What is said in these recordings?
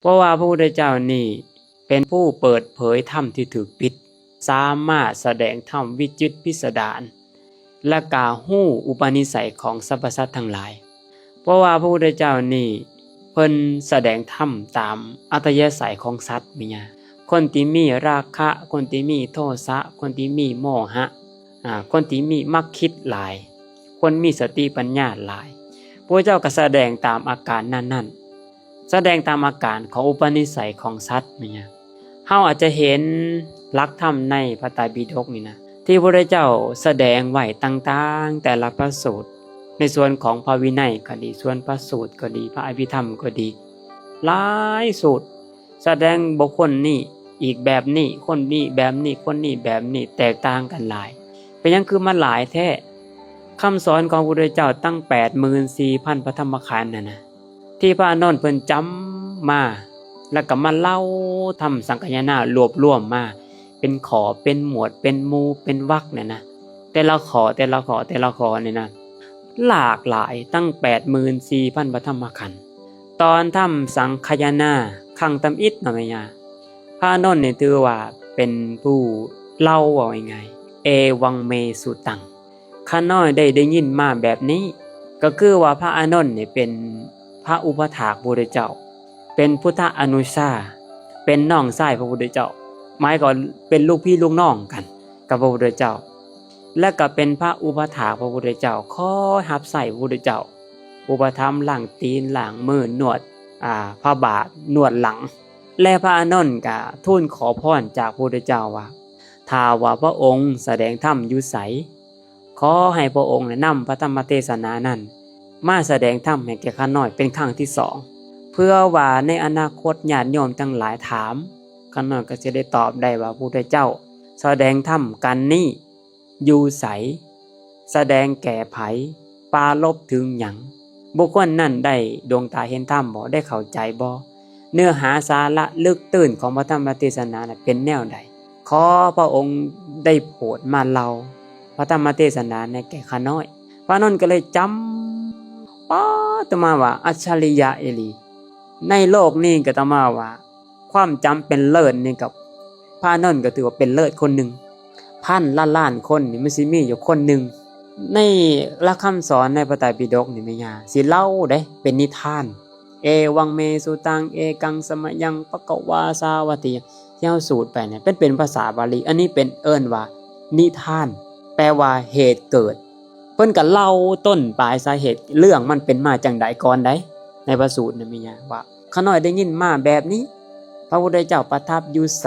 ເພາະວ່າພະພຸດທະເຈົ້ານີ້ເປັນຜູ້ເປີດເຜີຍຖ້ຳທີ່ຖືກປິດ, ສາມາດສະແດງຖ້ຳວິຈິດພິສະດານ ແລະກະຮູ້ອຸປະນິໄສຂອງສັບພະສັດທັງຫຼາຍ. ເພາະວ່າພະພຸດທະເຈົ້ານີ້ເພິ່ນສະແດງຖ້ຳຕາມອັດທະຍາໄສຂອງສັດແມ່ນຫຍັງ? ຄົນທີ່ມີລາຄະ, ຄົນທີ່ມີໂທສະ, ຄົນທີ່ມີໂມຫະ, ອາ, ຄົນທີ່ມີມັກຄິດຫຼາຍ, ຄົນມີສະຕິປັນຍາຫຼາຍ, ພະພຸດທະເຈົ້າກໍສະແດງຕາມອາການນັ້ນໆ, ສະແດງຕາມອາການຂອງອຸປະນິໄສຂອງສັດແມ່ນຫຍັງ? ເຮົາອາດຈະເຫັນຫຼັກທຳໃນພະໄຕປິດົກນີ້ນະ ທີ່ພະພຸດທະເຈົ້າສະແດງໄວ້ຕ່າງໆ ແຕ່ລະພະສູດ, ໃນສ່ວນຂອງພະວິໄນກໍດີ, ສ່ວນພະສູດກໍດີ, ພະອະພິທຳກໍດີ, ຫຼາຍສູດ ສະແດງບຸກຄົນນີ້ອີກແບບນີ້, ຄົນນີ້ແບບນີ້, ຄົນນີ້ແບບນີ້, ແຕກຕ່າງກັນຫຼາຍ. ເປັນຫຍັງຄືມັນຫຼາຍແທ້? ຄຳສອນຂອງພະພຸດທະເຈົ້າຕັ້ງແປດໝື່ນສີ່ພັນພະທຳມະຂັນນັ້ນນະ ທີ່ພະອານົນເພິ່ນຈຳມາ ແລ້ວກໍມາເລົ່າທຳສັງຄະຍານາ ລວບລວມມາເປັນຂໍ້ ເປັນໝວດ ເປັນໝູ່ ເປັນວັກນັ້ນນະ, ແຕ່ລະຂໍ້ ແຕ່ລະຂໍ້ ແຕ່ລະຂໍ້ນີ້ນະ ຫຼາກຫຼາຍ ຕັ້ງແປດໝື່ນສີ່ພັນພະທຳມະຂັນ. ຕອນທຳສັງຄະຍານາຄັ້ງທຳອິດເນາະແມ່ຍ່າ, ພະອານົນນີ້ຖືວ່າເປັນຜູ້ເລົ່າ ເວົ້າງ່າຍໆ ເອວັງເມສຸຕັງ ຂ້ານ້ອຍໄດ້ ໄດ້ຍິນມາແບບນີ້. ກໍຄືວ່າພະອານົນນີ້ເປັນພະອຸປະຖາກພະພຸດທະເຈົ້າ, ເປັນພຸດທະອະນຸຊາ, ເປັນນ້ອງຊາຍພະພຸດທະເຈົ້າ, ໝາຍຄວາມເປັນລູກພີ່ລູກນ້ອງກັນກັບພະພຸດທະເຈົ້າ, ແລະກໍເປັນພະອຸປະຖາກພະພຸດທະເຈົ້າ, ຄອຍຮັບໃຊ້ພະພຸດທະເຈົ້າ, ອຸປະຖຳລ້າງຕີນລ້າງມື, ນວດ ອາ ພະບາດ, ນວດຫຼັງ. ແລະພະອານົນກໍທູນຂໍພອນຈາກພະພຸດທະເຈົ້າວ່າ ຖ້າວ່າພະອົງສະແດງທຳຢູ່ໃສ, ຂໍໃຫ້ພະອົງນຳພະທຳມະເທດສະໜານັ້ນມາສະແດງທຳໃຫ້ແກ່ຂ້ານ້ອຍເປັນຄັ້ງທີສອງ, ເພື່ອວ່າໃນອະນາຄົດຍາດໂຍມທັງຫຼາຍຖາມ, ຂ້ານ້ອຍກໍຈະໄດ້ຕອບໄດ້ວ່າ ພະພຸດທະເຈົ້າສະແດງທຳກັນນີ້ຢູ່ໃສ, ສະແດງແກ່ໃຜ, ປາລົບເຖິງຫຍັງ, ບຸກຄົນນັ້ນໄດ້ດວງຕາເຫັນທຳບໍ່, ໄດ້ເຂົ້າໃຈບໍ່, ເນື້ອຫາສາລະເລິກຕື່ນຂອງພະທຳມະເທດສະໜານັ້ນເປັນແນວໃດ? ຂໍພະອົງໄດ້ໂປດມາເລົ່າພະທຳມະເທດສະໜາໃຫ້ແກ່ຂ້ານ້ອຍ. ພະອານົນກໍເລີຍຈຳ, ປ້າດ ອາດຕະມາວ່າອັດສະລິຍະອີ່ຫຼີ, ໃນໂລກນີ້ກໍອາດຕະມາວ່າຄວາມຈຳເປັນເລີດນີ້ ກັບພະອານົນກໍຖືວ່າເປັນເລີດຄົນໜຶ່ງ, ພັນລະລ້ານຄົນນີ້ມັນຊິມີຢູ່ຄົນໜຶ່ງ. ໃນຫຼັກຄຳສອນໃນພະໄຕປິດົກນີ້ແມ່ຍ່າຊິເລົ່າເດ້ ເປັນນິທານ ເອວັງເມສຸຕັງ ເອກັງສະມະຍັງ ພະຄະວາສາວັດຖິ ທີ່ເຮົາສູດໄປນີ້ ເປັນ ເປັນພາສາບາລີ, ອັນນີ້ເປັນ ເອີ້ນວ່ານິທານ ແປວ່າເຫດເກີດ. ເພິ່ນກໍເລົ່າຕົ້ນປາຍສາເຫດ ເລື່ອງມັນເປັນມາຈັ່ງໃດກ່ອນໃດ ໃນພະສູດນັ້ນແມ່ນຫຍັງ ວ່າຂ້ານ້ອຍໄດ້ຍິນມາແບບນີ້, ພະພຸດທະເຈົ້າປະທັບຢູ່ໃສ,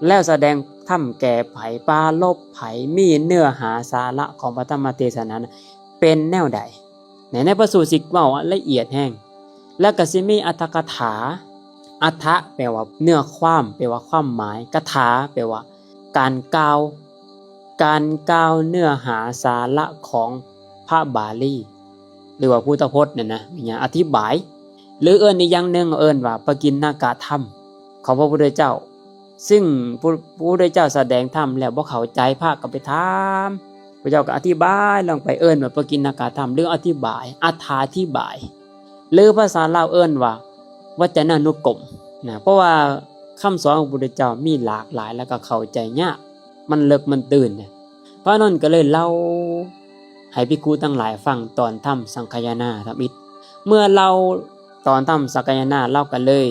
ແລ້ວສະແດງທຳແກ່ໃຜ, ປາລົບໃຜ, ມີເນື້ອຫາສາລະຂອງພະທຳມະເທດສະໜານັ້ນເປັນແນວໃດ. ໃນ ໃນພະສູດຊິເວົ້າລະອຽດແຮງ, ແລ້ວກໍຊິມີອັດຖະກະຖາ. ອັດຖະແປວ່າເນື້ອຄວາມ, ແປວ່າຄວາມໝາຍ, ກະຖາແປວ່າການກ່າວ, ການກ່າວເນື້ອຫາສາລະຂອງພະບາລີ ຫຼືວ່າພຸດທະພົດນັ້ນນະ ມີຫຍັງອະທິບາຍ, ຫຼືເອີ້ນອີກຢ່າງໜຶ່ງ ເອີ້ນວ່າປະກິນນະກະທຳຂອງພະພຸດທະເຈົ້າ. ຊຶ່ງ ພະ ພະພຸດທະເຈົ້າສະແດງທຳແລ້ວບໍ່ເຂົ້າໃຈ, ພະກໍໄປຖາມ, ພະເຈົ້າກໍອະທິບາຍລົງໄປ, ເອີ້ນວ່າປະກິນນະກະທຳ ຫຼືອະທິບາຍ, ອັດຖາທິບາຍ, ຫຼືພາສາລາວເອີ້ນວ່າວັດຈະນານຸກົມນະ. ເພາະວ່າຄຳສອນຂອງພະພຸດທະເຈົ້າມີຫຼາກຫຼາຍ ແລ້ວກໍເຂົ້າໃຈຍາກ, ມັນເລິກມັນຕື່ນນະ. ພະອານົນກໍເລີຍເລົ່າໃຫ້ພິກຂຸທັງຫຼາຍຟັງຕອນທຳສັງຄະຍານາທຳອິດ. ເມື່ອເລົ່າຕອນທຳສັງຄະຍານາ, ລາວກໍເລີຍ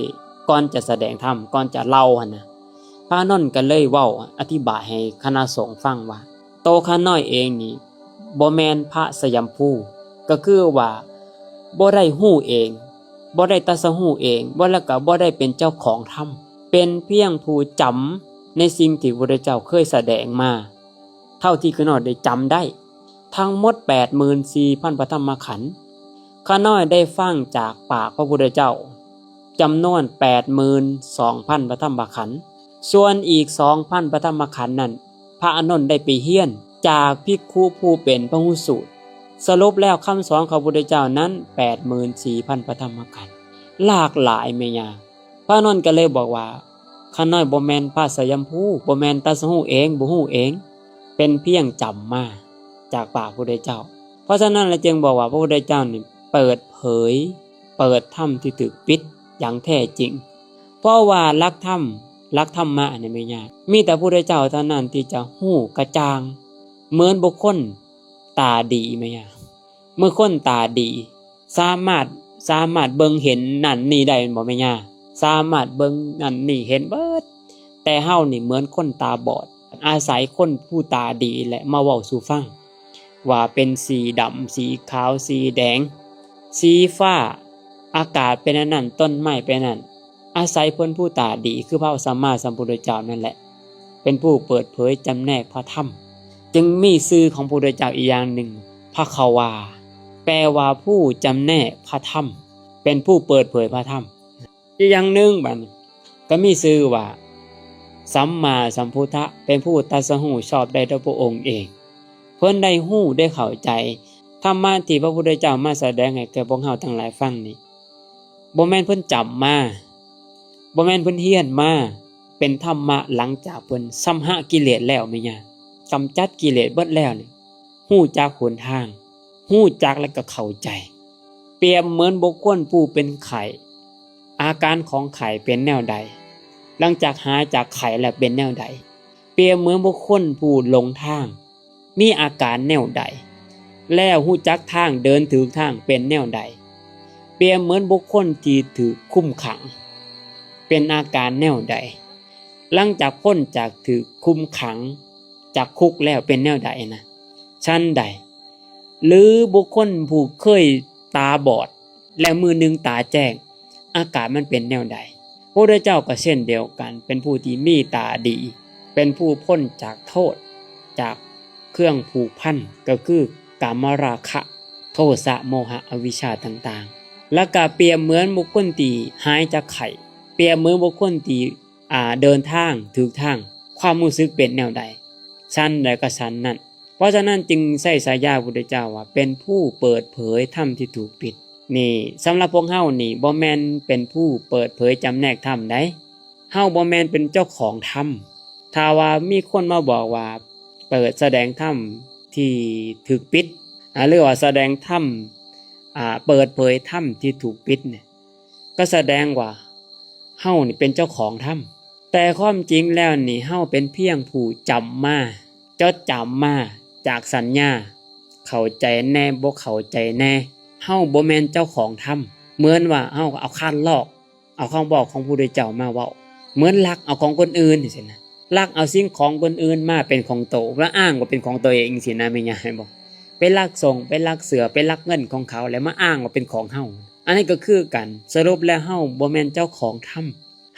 ກ່ອນຈະສະແດງທຳ, ກ່ອນຈະເລົ່າຫັ້ນນະ, ພະອານົນກໍເລີຍເວົ້າອະທິບາຍໃຫ້ຄະນະສົງຟັງວ່າ ໂຕຂ້ານ້ອຍເອງນີ້ບໍ່ແມ່ນພະສະຍຳພູ, ກໍຄືວ່າບໍ່ໄດ້ຮູ້ເອງ, ບໍ່ໄດ້ຕັດສະຮູ້ເອງ, ບໍ່ ແລ້ວກໍບໍ່ໄດ້ເປັນເຈົ້າຂອງທຳ, ເປັນພຽງຜູ້ຈຳໃນສິ່ງທີ່ພະພຸດທະເຈົ້າເຄີຍສະແດງມາ. ເທົ່າທີ່ຂ້ານ້ອຍໄດ້ຈຳໄດ້ ທັງໝົດແປດໝື່ນສີ່ພັນພະທຳມະຂັນ, ຂ້ານ້ອຍໄດ້ຟັງຈາກປາກພະພຸດທະເຈົ້າຈຳນວນແປດໝື່ນສອງພັນພະທຳມະຂັນ, ສ່ວນອີກສອງພັນພະທຳມະຂັນນັ້ນ ພະອານົນໄດ້ໄປຮຽນຈາກພິກຂຸຜູ້ເປັນພະຫຸສູດ. ສະຫຼຸບແລ້ວ ຄຳສອນຂອງພະພຸດທະເຈົ້ານັ້ນແປດໝື່ນສີ່ພັນພະທຳມະຂັນ, ຫຼາກຫຼາຍແມ່ຍ່າ. ພະອານົນກໍເລີຍບອກວ່າ ຂ້ານ້ອຍບໍ່ແມ່ນພະສະຍຳພູ, ບໍ່ແມ່ນຕັດສະຮູ້ເອງ, ບໍ່ຮູ້ເອງ, ເປັນພຽງຈຳມາຈາກປາກພະພຸດທະເຈົ້າ. ເພາະສະນັ້ນລະຈຶ່ງບອກວ່າ ພະພຸດທະເຈົ້ານີ້ເປີດເຜີຍ, ເປີດທຳທີ່ຖືກປິດຢ່າງແທ້ຈິງ. ພາະວ່າຫຼັກທຳ, ຫຼັກທຳມະນີ້ແມ່ນຫຍັງ? ມີແຕ່ພະພຸດທະເຈົ້າເທົ່ານັ້ນທີ່ຈະຮູ້ກະຈ່າງ ເໝືອນບຸກຄົນຕາດີແມ່ນຫຍັງ? ເມື່ອຄົນຕາດີ ສາມາດ, ສາມາດເບິ່ງເຫັນນັ້ນນີ້ໄດ້ແມ່ນບໍ່ແມ່ຍ່າ? ສາມາດເບິ່ງນັ້ນນີ້ເຫັນເບິດ. ແຕ່ເຮົານີ້ເໝືອນຄົນຕາບອດ, ອາໄສຄົນຜູ້ຕາດີແຫຼະມາເວົ້າສູ່ຟັງ ວ່າເປັນສີດຳ, ສີຂາວ, ສີແດງ, ສີຟ້າ, ອາກາດເປັນອັນນັ້ນ, ຕົ້ນໄມ້ເປັນອັນນັ້ນ, ອາໄສເພິ່ນຜູ້ຕາດີ ຄືພະສຳມາສຳພຸດທະເຈົ້ານັ້ນແຫຼະ ເປັນຜູ້ເປີດເຜີຍຈຳແນກພະທຳ. ຈຶ່ງມີຊື່ຂອງພະພຸດທະເຈົ້າອີກຢ່າງໜຶ່ງ ພະຄະວາ ແປວ່າຜູ້ຈຳແນກພະທຳ, ເປັນຜູ້ເປີດເຜີຍພະທຳ. ອີກຢ່າງໜຶ່ງບາດນີ້ ກໍມີຊື່ວ່າ ສຳມາສຳພຸດທະ ເປັນຜູ້ຕັດສະຮູ້ຊອບໄດ້ດ້ວຍພະອົງເອງ. ເພິ່ນໄດ້ຮູ້ໄດ້ເຂົ້າໃຈ ທຳມະທີ່ພະພຸດທະເຈົ້າມາສະແດງໃຫ້ແກ່ພວກເຮົາທັງຫຼາຍຟັງນີ້ ບໍ່ແມ່ນເພິ່ນຈຳມາ, ບໍ່ແມ່ນເພິ່ນຮຽນມາ, ເປັນທຳມະຫຼັງຈາກເພິ່ນຊຳຮະກິເລດແລ້ວແມ່ນຫຍັງ? ກຳຈັດກິເລດເບິດແລ້ວນີ້ ຮູ້ຈັກຫົນທາງ, ຮູ້ຈັກແລ້ວກໍເຂົ້າໃຈ. ປຽບເໝືອນບຸກຄົນຜູ້ເປັນໄຂ້, ອາການຂອງໄຂ້ເປັນແນວໃດ? ຫຼັງຈາກຫາຍຈາກໄຂ້ແລ້ວເປັນແນວໃດ? ປຽບເໝືອນບຸກຄົນຜູ້ຫຼົງທາງ, ມີອາການແນວໃດ? ແລ້ວຮູ້ຈັກທາງ, ເດີນຖືກທາງເປັນແນວໃດ? ປຽບເໝືອນບຸກຄົນທີ່ຖືກຄຸມຂັງ, ເປັນອາການແນວໃດ? ຫຼັງຈາກພົ້ນຈາກຖືກຄຸມຂັງຈາກຄຸກແລ້ວເປັນແນວໃດນະ? ຊັ້ນໃດ? ຫຼືບຸກຄົນຜູ້ເຄີຍຕາບອດ ແລະມື້ໜຶ່ງຕາແຈ້ງ, ອາການມັນເປັນແນວໃດ? ພະພຸດທະເຈົ້າກໍເຊັ່ນດຽວກັນ, ເປັນຜູ້ທີ່ມີຕາດີ, ເປັນຜູ້ພົ້ນຈາກໂທດ, ຈາກເຄື່ອງຜູກພັນ, ກໍຄືກາມະລາຄະ, ໂທສະ, ໂມຫະ, ອະວິຊຊາຕ່າງໆ. ແລ້ວກໍປຽບເໝືອນບຸກຄົນທີ່ຫາຍຈາກໄຂ້, ປຽບເໝືອນບຸກຄົນທີ່ ອ່າ ເດີນທາງຖືກທາງ, ຄວາມຮູ້ສຶກເປັນແນວໃດ, ຊັ້ນໃດກໍຊັ້ນນັ້ນ. ເພາະສະນັ້ນຈຶ່ງໃຊ້ສາຍາພະພຸດທະເຈົ້າວ່າ ເປັນຜູ້ເປີດເຜີຍທຳທີ່ຖືກປິດ. ນີ້ ສຳລັບພວກເຮົານີ້ ບໍ່ແມ່ນເປັນຜູ້ເປີດເຜີຍຈຳແນກທຳໃດ, ເຮົາບໍ່ແມ່ນເປັນເຈົ້າຂອງທຳ. ຖ້າວ່າມີຄົນມາບອກວ່າເປີດສະແດງທຳທີ່ຖືກປິດ ອາ ຫຼືວ່າສະແດງທຳ ອາ ເປີດເຜີຍທຳທີ່ຖືກປິດນີ້ ກໍສະແດງວ່າເຮົານີ້ເປັນເຈົ້າຂອງທຳ. ແຕ່ຄວາມຈິງແລ້ວນີ້ ເຮົາເປັນພຽງຜູ້ຈຳມາ, ຈົດຈຳມາຈາກສັນຍາ, ເຂົ້າໃຈແດ່ ບໍ່ເຂົ້າໃຈແດ່. ເຮົາບໍ່ແມ່ນເຈົ້າຂອງທຳ. ເໝືອນວ່າເຮົາເອົາຄານລອກ ເອົາຄຳເວົ້າຂອງພະພຸດທະເຈົ້າມາເວົ້າ, ເໝືອນລັກເອົາຂອງຄົນອື່ນຈັ່ງຊີ້ນະ, ລັກເອົາສິ່ງຂອງຄົນອື່ນມາເປັນຂອງໂຕ ແລ້ວອ້າງວ່າເປັນຂອງຕົວເອງຈັ່ງຊີ້ນະ ແມ່ນຫຍັງ ເຫັນບໍ່? ໄປລັກສົ້ງ ໄປລັກເສື້ອ ໄປລັກເງິນຂອງເຂົາ ແລ້ວມາອ້າງວ່າເປັນຂອງເຮົາ. ອັນນີ້ກໍຄືກັນ, ສະຫຼຸບແລ້ວເຮົາບໍ່ແມ່ນເຈົ້າຂອງທຳ,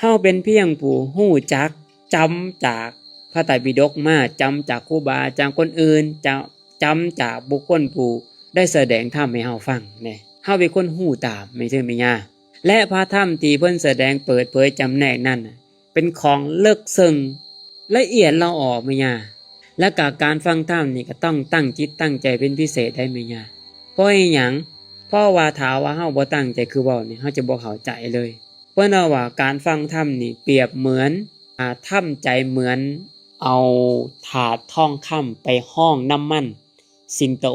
ເຮົາເປັນພຽງຜູ້ຮູ້ຈັກ, ຈຳຈາກພະໄຕປິດົກມາ, ຈຳຈາກຄູບາອາຈານຄົນອື່ນ, ຈຳ ຈຳຈາກບຸກຄົນຜູ້ໄດ້ສະແດງທຳໃຫ້ເຮົາຟັງແດ່. ເຮົາເປັນຄົນຮູ້ຕາມ ແມ່ນເຖິງແມ່ນຫຍັງ? ແລະ ພະທຳທີ່ເພິ່ນສະແດງເປີດເຜີຍຈຳແນກນັ້ນ ເປັນຂອງເລິກເຊິ່ງລະອຽດລະອໍ ແມ່ນຫຍັງ? ແລະ ກະການຟັງທຳນີ້ກໍຕ້ອງຕັ້ງຈິດຕັ້ງໃຈເປັນພິເສດໄດ໋ ແມ່ນຫຍັງ? ເພາະອີຫຍັງ? ເພາະວ່າຖ້າວ່າເຮົາບໍ່ຕັ້ງໃຈຄືເວົ້ານີ້ ເຮົາຈະບໍ່ເຂົ້າໃຈເລີຍ. ເພິ່ນເວົ້າວ່າການຟັງທຳນີ້ປຽບເໝືອນ ອາ ທຳໃຈເໝືອນເອົາຖາດທອງຄຳໄປຮອງນ້ຳມັນສິງໂຕ.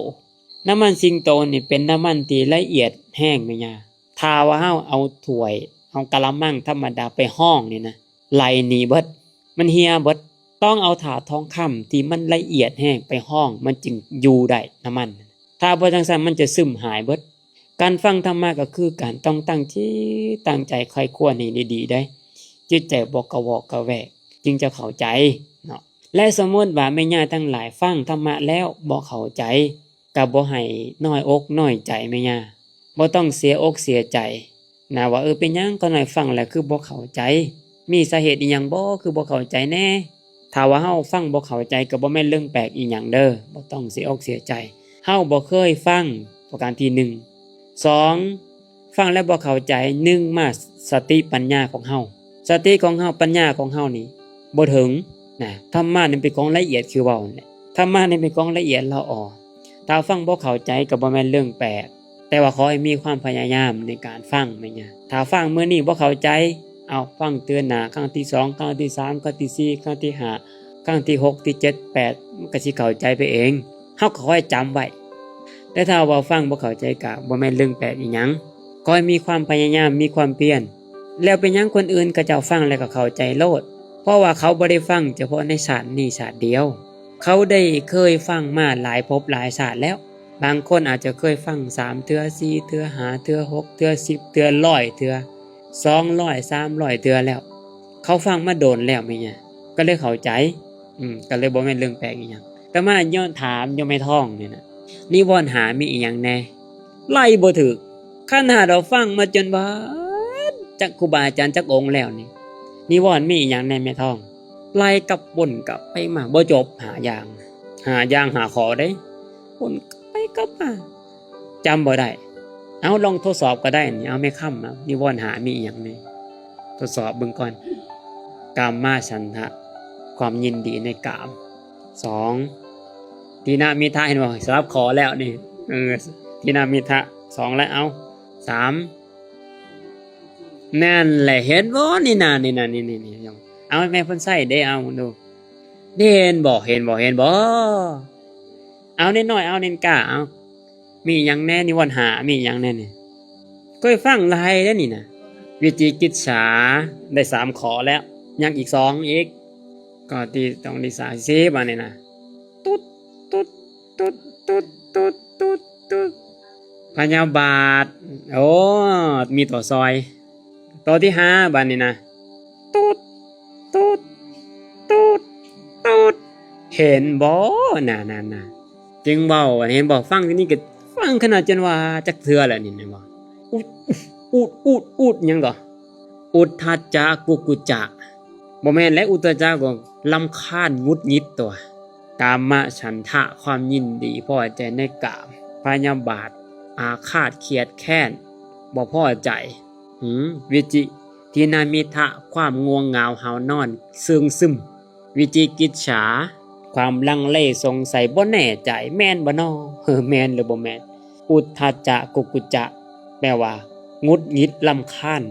ນ້ຳມັນສິງໂຕນີ້ເປັນນ້ຳມັນທີ່ລະອຽດແຮງແມ່ນຫຍັງ? ຖ້າວ່າເຮົາເອົາຖ້ວຍ ເອົາກະລະມັງທຳມະດາໄປຮອງນີ້ນະ ໄຫຼໜີເບິດ, ມັນເຫ່ຍເບິດ. ຕ້ອງເອົາຖາດທອງຄຳທີ່ມັນລະອຽດແຮງໄປຮອງ ມັນຈຶ່ງຢູ່ໄດ້ນ້ຳມັນ. ຖ້າບໍ່ຈັ່ງຊັ້ນ ມັນຈະຊຶມຫາຍເບິດ. ການຟັງທຳມະກໍຄືກັນ, ຕ້ອງຕັ້ງຈິດຕັ້ງໃຈໃຄ່ຄວນໃຫ້ດີໆ ໄດ໋, ຈິດໃຈບໍ່ກະວອກກະແວກ ຈຶ່ງຈະເຂົ້າໃຈເນາະ. ແລະ ສົມມຸດວ່າແມ່ຍ່າທັງຫຼາຍຟັງທຳມະແລ້ວບໍ່ເຂົ້າໃຈ, ກໍບໍ່ໃຫ້ນ້ອຍອົກນ້ອຍໃຈແມ່ຍ່າ, ບໍ່ຕ້ອງເສຍອົກເສຍໃຈນະ ວ່າ ເອີ ເປັນຫຍັງຂ້ານ້ອຍຟັງແລ້ວຄືບໍ່ເຂົ້າໃຈ? ມີສາເຫດອີ່ຫຍັງບໍ່ ຄືບໍ່ເຂົ້າໃຈແດ່? ຖ້າວ່າເຮົາຟັງບໍ່ເຂົ້າໃຈ ກໍບໍ່ແມ່ນເລື່ອງແປກອີ່ຫຍັງເດີ, ບໍ່ຕ້ອງເສຍອົກເສຍໃຈ. ເຮົາບໍ່ເຄີຍຟັງ ປະການທີໜຶ່ງ. ສອງ ຟັງແລ້ວບໍ່ເຂົ້າໃຈ, ດຶງມາສະຕິປັນຍາຂອງເຮົາ. ສະຕິຂອງເຮົາ, ປັນຍາຂອງເຮົານີ້ບໍ່ເຖິງນະ. ທຳມະນີ້ເປັນຂອງລະອຽດ ຄືເວົ້ານັ້ນແຫຼະ. ທຳມະນີ້ເປັນຂອງລະອຽດລະອໍ. ຖ້າຟັງບໍ່ເຂົ້າໃຈກໍບໍ່ແມ່ນເລື່ອງແປກ, ແຕ່ວ່າຂໍໃຫ້ມີຄວາມພະຍາຍາມໃນການຟັງແມ່ນຫຍັງ. ຖ້າຟັງມື້ນີ້ບໍ່ເຂົ້າໃຈ, ເອົາ ຟັງເທື່ອໜ້າ, ຄັ້ງທີສອງ, ຄັ້ງທີສາມ, ຄັ້ງທີສີ່, ຄັ້ງທີຫ້າ, ຄັ້ງທີຫົກ, ທີເຈັດ, ແປດ, ມັນກໍຊິເຂົ້າໃຈໄປເອງ. ເຮົາກໍຂໍໃຫ້ຈຳໄວ້. ແຕ່ຖ້າວ່າຟັງບໍ່ເຂົ້າໃຈ ກໍບໍ່ແມ່ນເລື່ອງແປກອີ່ຫຍັງ. ຂໍໃຫ້ມີຄວາມພະຍາຍາມ, ມີຄວາມພຽນ, ແລ້ວເປັນຫຍັງຄົນອື່ນເຂົາເຈົ້າຟັງແລ້ວກໍເຂົ້າໃຈໂລດ? ເພາະວ່າເຂົາບໍ່ໄດ້ຟັງສະເພາະໃນຊາດນີ້ຊາດດຽວ, ເຂົາໄດ້ເຄີຍຟັງມາຫຼາຍພົບຫຼາຍຊາດແລ້ວ. ບາງຄົນອາດຈະເຄີຍຟັງສາມເທື່ອ, ສີ່ເທື່ອ, ຫ້າເທື່ອ, ຫົກເທື່ອ, ສິບເທື່ອ, ຮ້ອຍເທື່ອ, ສອງຮ້ອຍ, ສາມຮ້ອຍເທື່ອແລ້ວ. ເຂົາຟັງມາດົນແລ້ວແມ່ນຫຍັງ ກໍເລີຍເຂົ້າໃຈ. ອືມ ກໍເລີຍບໍ່ແມ່ນເລື່ອງແປກອີ່ຫຍັງ. ອາດຕະມາຍ້ອນຖາມໂຍມແມ່ທອງນີ້ນະ, ນິວອນຫ້າມີອີ່ຫຍັງແດ່? ໄລ່ບໍ່ຖືກ. ຂະໜາດວ່າຟັງມາຈົນວ່າ ຈັກຄູບາອາຈານຈັກອົງແລ້ວນີ້, ນິວອນມີອີ່ຫຍັງແດ່ແມ່ທອງ? ໄລ່ກັບວົນກັບໄປມາ ບໍ່ຈົບ ຫ້າຢ່າງ, ຫ້າຢ່າງ ຫ້າຂໍ້ເດ້, ວົນກັບໄປກັບມາ ຈຳບໍ່ໄດ້. ເອົາ ລອງທົດສອບກໍໄດ້ນີ້. ເອົາ ແມ່ຄຳ ເອົາ ນິວອນຫ້າມີອີ່ຫຍັງແດ່? ທົດສອບເບິ່ງກ່ອນ. ກາມະສັນທະ ຄວາມຍິນດີໃນກາມ. ສອງ ທີນະມິທະ ເຫັນບໍ່? ສະຫຼັບຂໍ້ແລ້ວນີ້. ເອີ ທີນະມິທະ ສອງແລ້ວ. ເອົາ ສາມ ນັ້ນແຫຼະ ເຫັນບໍ່? ນີ້ນະ ນີ້ນະ ນີ້ໆໆ. ເອົາ ແມ່ເພິ່ນໃຊ້ເດ້ ເອົາເບິ່ງດູ. ເຫັນບໍ່? ເຫັນບໍ່? ເຫັນບໍ່? ເອົາ ເນນນ້ອຍ ເອົາ ເນນກ້າ ເອົາ ມີຫຍັງແດ່? ນິວອນຫ້າມີຫຍັງແດ່ນີ້? ເຄີຍຟັງຫຼາຍເດ້ນີ້ນະ. ວິຈິກິດສາ ໄດ້ສາມຂໍ້ແລ້ວ, ຍັງອີກສອງອີກ. ຂໍ້ທີ ຕ້ອງທີສາມ ສີ່ ບາດນີ້ນະ. ຕຸດ ຕຸດ ຕຸດ ຕຸດ ຕຸດ ຕຸດ ຕຸດ ພະຍາບາດ. ໂອ້ ມີຕົວຊ່ອຍ. ຕົວທີຫ້າ ບາດນີ້ນະ. ຕຸດ ຕຸດ ຕຸດ ຕຸດ ຕຸດ. ເຫັນບໍ່? ນາ ນາ ນາ ຈຶ່ງເວົ້າ ເຫັນບໍ່? ຟັງທີ່ນີ້ກໍຟັງຂະໜາດຈົນວ່າຈັກເທື່ອແລ້ວນີ້ ເຫັນບໍ່? ອຸດ ອຸດ ອຸດ ອຸດ ຫຍັງກໍ ອຸດທັດຈະ ກຸກຸດຈະ. ບໍ່ແມ່ນແຫຼະ ອຸດທັດຈະກໍລຳຄານ ຫງຸດຫງິດຕົວະ. ກາມະສັນທະ ຄວາມຍິນດີພໍໃຈໃນກາມ, ພະຍາບາດ ອາຄາດ ຄຽດແຄ້ນ ບໍ່ພໍໃຈ. ຫືມ ວິຈິ ທີນະມິທະ ຄວາມງ່ວງເຫງົາຫາວນອນ ເຊິ່ງຊຶມ. ວິຈິກິດສາ ຄວາມລັງເລສົງໄສ ບໍ່ແນ່ໃຈ ແມ່ນບໍ່ນໍ? ເອີ ແມ່ນຫຼືບໍ່ແມ່ນ? ອຸດທັດຈະ ກຸກຸດຈະ ແປວ່າ ຫງຸດຫງິດ ລຳຄານ.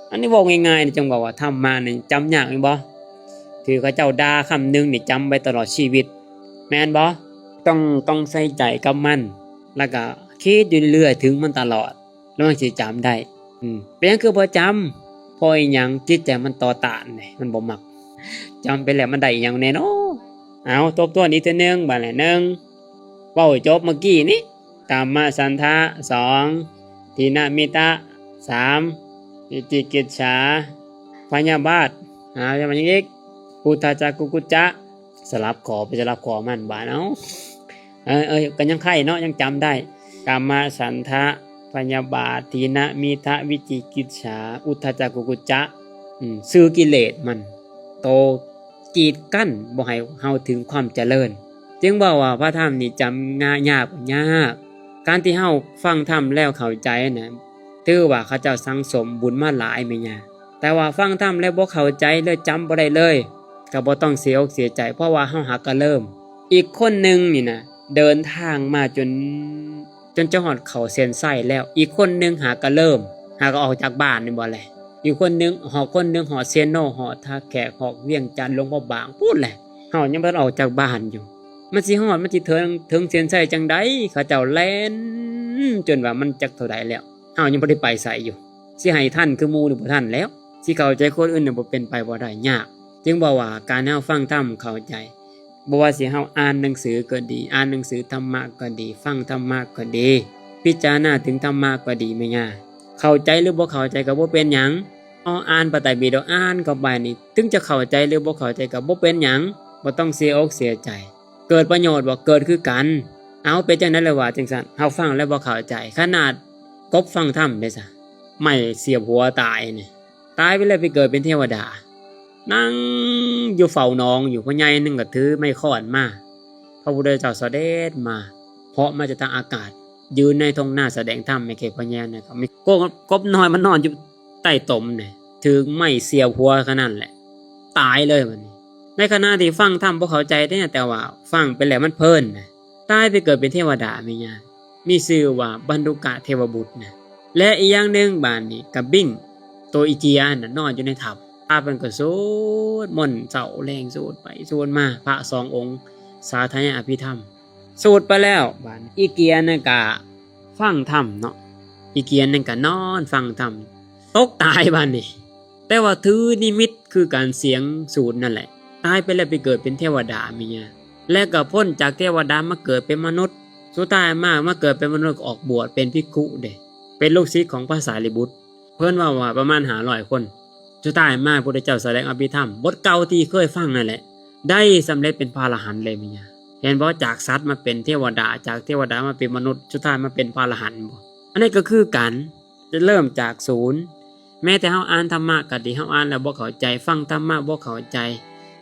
ອັນນີ້ເວົ້າງ່າຍໆ ຈັ່ງເວົ້າວ່າທຳມະນີ້ຈຳຍາກແມ່ນບໍ່? ຖືເຂົາເຈົ້າດ່າຄຳໜຶ່ງນີ້ຈຳໄວ້ຕະຫຼອດຊີວິດ ແມ່ນບໍ່? ຕ້ອງ ຕ້ອງໃສ່ໃຈກັບມັນ ແລ້ວກະຄິດຢູ່ເລື້ອຍເຖິງມັນຕະຫຼອດ ແລ້ວມັນຊິຈຳໄດ້. ອືມ ເປັນຫຍັງຄືບໍ່ຈຳ? ເພາະອີ່ຫຍັງ? ຈິດໃຈມັນຕໍ່ຕ້ານເດ້ ມັນບໍ່ມັກ. ຈຳໄປແລ້ວມັນໄດ້ອີ່ຫຍັງແດ່ນໍ? ເອົາ ທົບທວນອີກເທື່ອໜຶ່ງ ບາດນີ້ ໜຶ່ງ ເວົ້າຈົບເມື່ອກີ້ນີ້ ກາມະສັນທະ, ສອງ ທີນະມິທະ, ສາມ ວິຈິກິດສາ, ພະຍາບາດ, ຫາ ແລ້ວມັນຍັງອີກ ອຸດທັດຈະ ກຸກຸດຈະ. ສະຫຼັບຂໍ້ໄປສະຫຼັບຂໍ້ມັນບາດ ເອົາ ເອີ ເອີ ກໍຍັງໄຄເນາະ ຍັງຈຳໄດ້. ກາມະສັນທະ, ພະຍາບາດ, ທີນະມິທະ, ວິຈິກິດສາ, ອຸດທັດຈະ ກຸກຸດຈະ. ອືມ ຊື່ກິເລດມັນ ໂຕກີດກັ້ນບໍ່ໃຫ້ເຮົາເຖິງຄວາມຈະເລີນ. ຈຶ່ງເວົ້າວ່າພະທຳນີ້ຈຳງ່າຍ ຍາກບໍ່ຍາກ. ການທີ່ເຮົາຟັງທຳແລ້ວເຂົ້າໃຈນະ ຖືວ່າເຂົາເຈົ້າສັງສົມບຸນມາຫຼາຍແມ່ນຫຍັງ. ແຕ່ວ່າຟັງທຳແລ້ວບໍ່ເຂົ້າໃຈ ແລ້ວຈຳບໍ່ໄດ້ເລີຍ ກໍບໍ່ຕ້ອງເສຍອົກເສຍໃຈ ເພາະວ່າເຮົາຫາກະເລີ່ມ. ອີກຄົນໜຶ່ງນີ້ນະ ເດີນທາງມາຈົນ ຈົນຈະຮອດເຂົ້າເສັ້ນໄຊແລ້ວ, ອີກຄົນໜຶ່ງຫາກະເລີ່ມ ຫາກະອອກຈາກບ້ານນີ້ບໍ່ແຫຼະ. ອີກຄົນໜຶ່ງ ຮອດ ຄົນໜຶ່ງຮອດເຊໂນ ຮອດທ່າແຂກ ຮອດວຽງຈັນ ຫຼວງພະບາງພຸ້ນແຫຼະ. ເຮົາຍັງບໍ່ທັນອອກຈາກບ້ານຢູ່ ມັນຊິຮອດ ມັນຊິເຖິງ ເຖິງເສັ້ນໄຊຈັ່ງໃດ? ເຂົາເຈົ້າແລ່ນຈົນວ່າມັນຈັກເທົ່າໃດແລ້ວ ເຮົາຍັງບໍ່ໄດ້ໄປໃສຢູ່. ຊິໃຫ້ທັນຄືໝູ່ນີ້ບໍ່ທັນແລ້ວ, ຊິເຂົ້າໃຈຄົນອື່ນນີ້ບໍ່ເປັນໄປບໍ່ໄດ້, ຍາກ. ຈຶ່ງບອກວ່າການເຮົາຟັງທຳເຂົ້າໃຈ, ບໍ່ວ່າຊິເຮົາອ່ານໜັງສືກໍດີ, ອ່ານໜັງສືທຳມະກໍດີ, ຟັງທຳມະກໍດີ, ພິຈາລະນາເຖິງທຳມະກໍດີ, ແມ່ນຫຍັງ? ເຂົ້າໃຈຫຼືບໍ່ເຂົ້າໃຈກໍບໍ່ເປັນຫຍັງ. ເຮົາອ່ານພະໄຕປິດົກ, ອ່ານເຂົ້າໄປນີ້, ເຖິງຈະເຂົ້າໃຈຫຼືບໍ່ເຂົ້າໃຈກໍບໍ່ເປັນຫຍັງ, ບໍ່ຕ້ອງເສຍອົກເສຍໃຈ. ເກີດປະໂຫຍດບໍ່? ເກີດຄືກັນ. ເອົາ ເປັນຈັ່ງໃດລະວ່າຈັ່ງຊັ້ນ? ເຮົາຟັງແລ້ວບໍ່ເຂົ້າໃຈ, ຂະໜາດກົບຟັງທຳເດ້ຊະ, ໄມ້ສຽບຫົວຕາຍນີ້, ຕາຍໄປແລ້ວໄປເກີດເປັນເທວະດາ, ນັ່ງຢູ່ເຝົ້າໜອງຢູ່, ພໍ່ໃຫຍ່ໜຶ່ງກໍຖືໄມ້ຄ້ອນມາ, ພະພຸດທະເຈົ້າສະເດັດມາ, ເພາະມາຈາກທາງອາກາດ, ຢືນໃນທົ່ງນາສະແດງທຳໃຫ້ແກ່ພະຍານະ, ກໍມີກົບ ກົບນ້ອຍມານອນຢູ່ໃຕ້ຕົມນີ້, ຖືກໄມ້ສຽບຫົວຂະນັ້ນແຫຼະ, ຕາຍເລີຍບັດນີ້. ໃນຂະນະທີ່ຟັງທຳບໍ່ເຂົ້າໃຈເດ້, ແຕ່ວ່າຟັງໄປແລ້ວມັນເພີນນະ, ຕາຍໄປເກີດເປັນເທວະດາແມ່ນຫຍັງ, ມີຊື່ວ່າບັນດຸກະເທວະບຸດນະ. ແລະ ອີກຢ່າງໜຶ່ງ, ບາດນີ້ກະບິ້ງໂຕອີເກຍນະ ນອນຢູ່ໃນຖ້ຳ, ພະເພິ່ນກໍສວດມົນເຊົ້າແລງ, ສວດໄປສວດມາ, ພະສອງອົງສາທະຍາຍອະພິທຳ, ສວດໄປແລ້ວ, ບາດນີ້ອີເກຍນະກະຟັງທຳເນາະ, ອີເກຍນະກະນອນຟັງທຳ, ຕົກຕາຍບາດນີ້. ຕ່ວ່າຖືນິມິດຄືການສຽງສູນນັ້ນແຫຼະ ຕາຍໄປແລ້ວໄປເກີດເປັນເທວະດາແມ່ຍ່າ ແລະກໍພົ້ນຈາກເທວະດາມາເກີດເປັນມະນຸດ ສຸດທ້າຍມາ ມາເກີດເປັນມະນຸດ ອອກບວດເປັນພິກຂຸເດ້ ເປັນລູກສິດຂອງພະສາລີບຸດ ເພິ່ນເວົ້າວ່າປະມານຫ້າຮ້ອຍຄົນ ສຸດທ້າຍມາ ພຸດທະເຈົ້າສະແດງອະພິທຳ ບົດເກົ່າທີ່ເຄີຍຟັງນັ້ນແຫຼະ ໄດ້ສຳເລັດເປັນພະອະລະຫັນເລີຍແມ່ຍ່າ. ເຫັນບໍ່? ຈາກສັດມາເປັນເທວະດາ ຈາກເທວະດາມາເປັນມະນຸດ ສຸດທ້າຍມາເປັນພະອະລະຫັນບໍ? ອັນນີ້ກໍຄືກັນ ຈະເລີ່ມຈາກສູນ. ແມ້ແຕ່ເຮົາອ່ານທຳມະກໍດີ ເຮົາອ່ານແລ້ວບໍ່ເຂົ້າໃຈ ຟັງທຳມະບໍ່ເຂົ້າໃຈ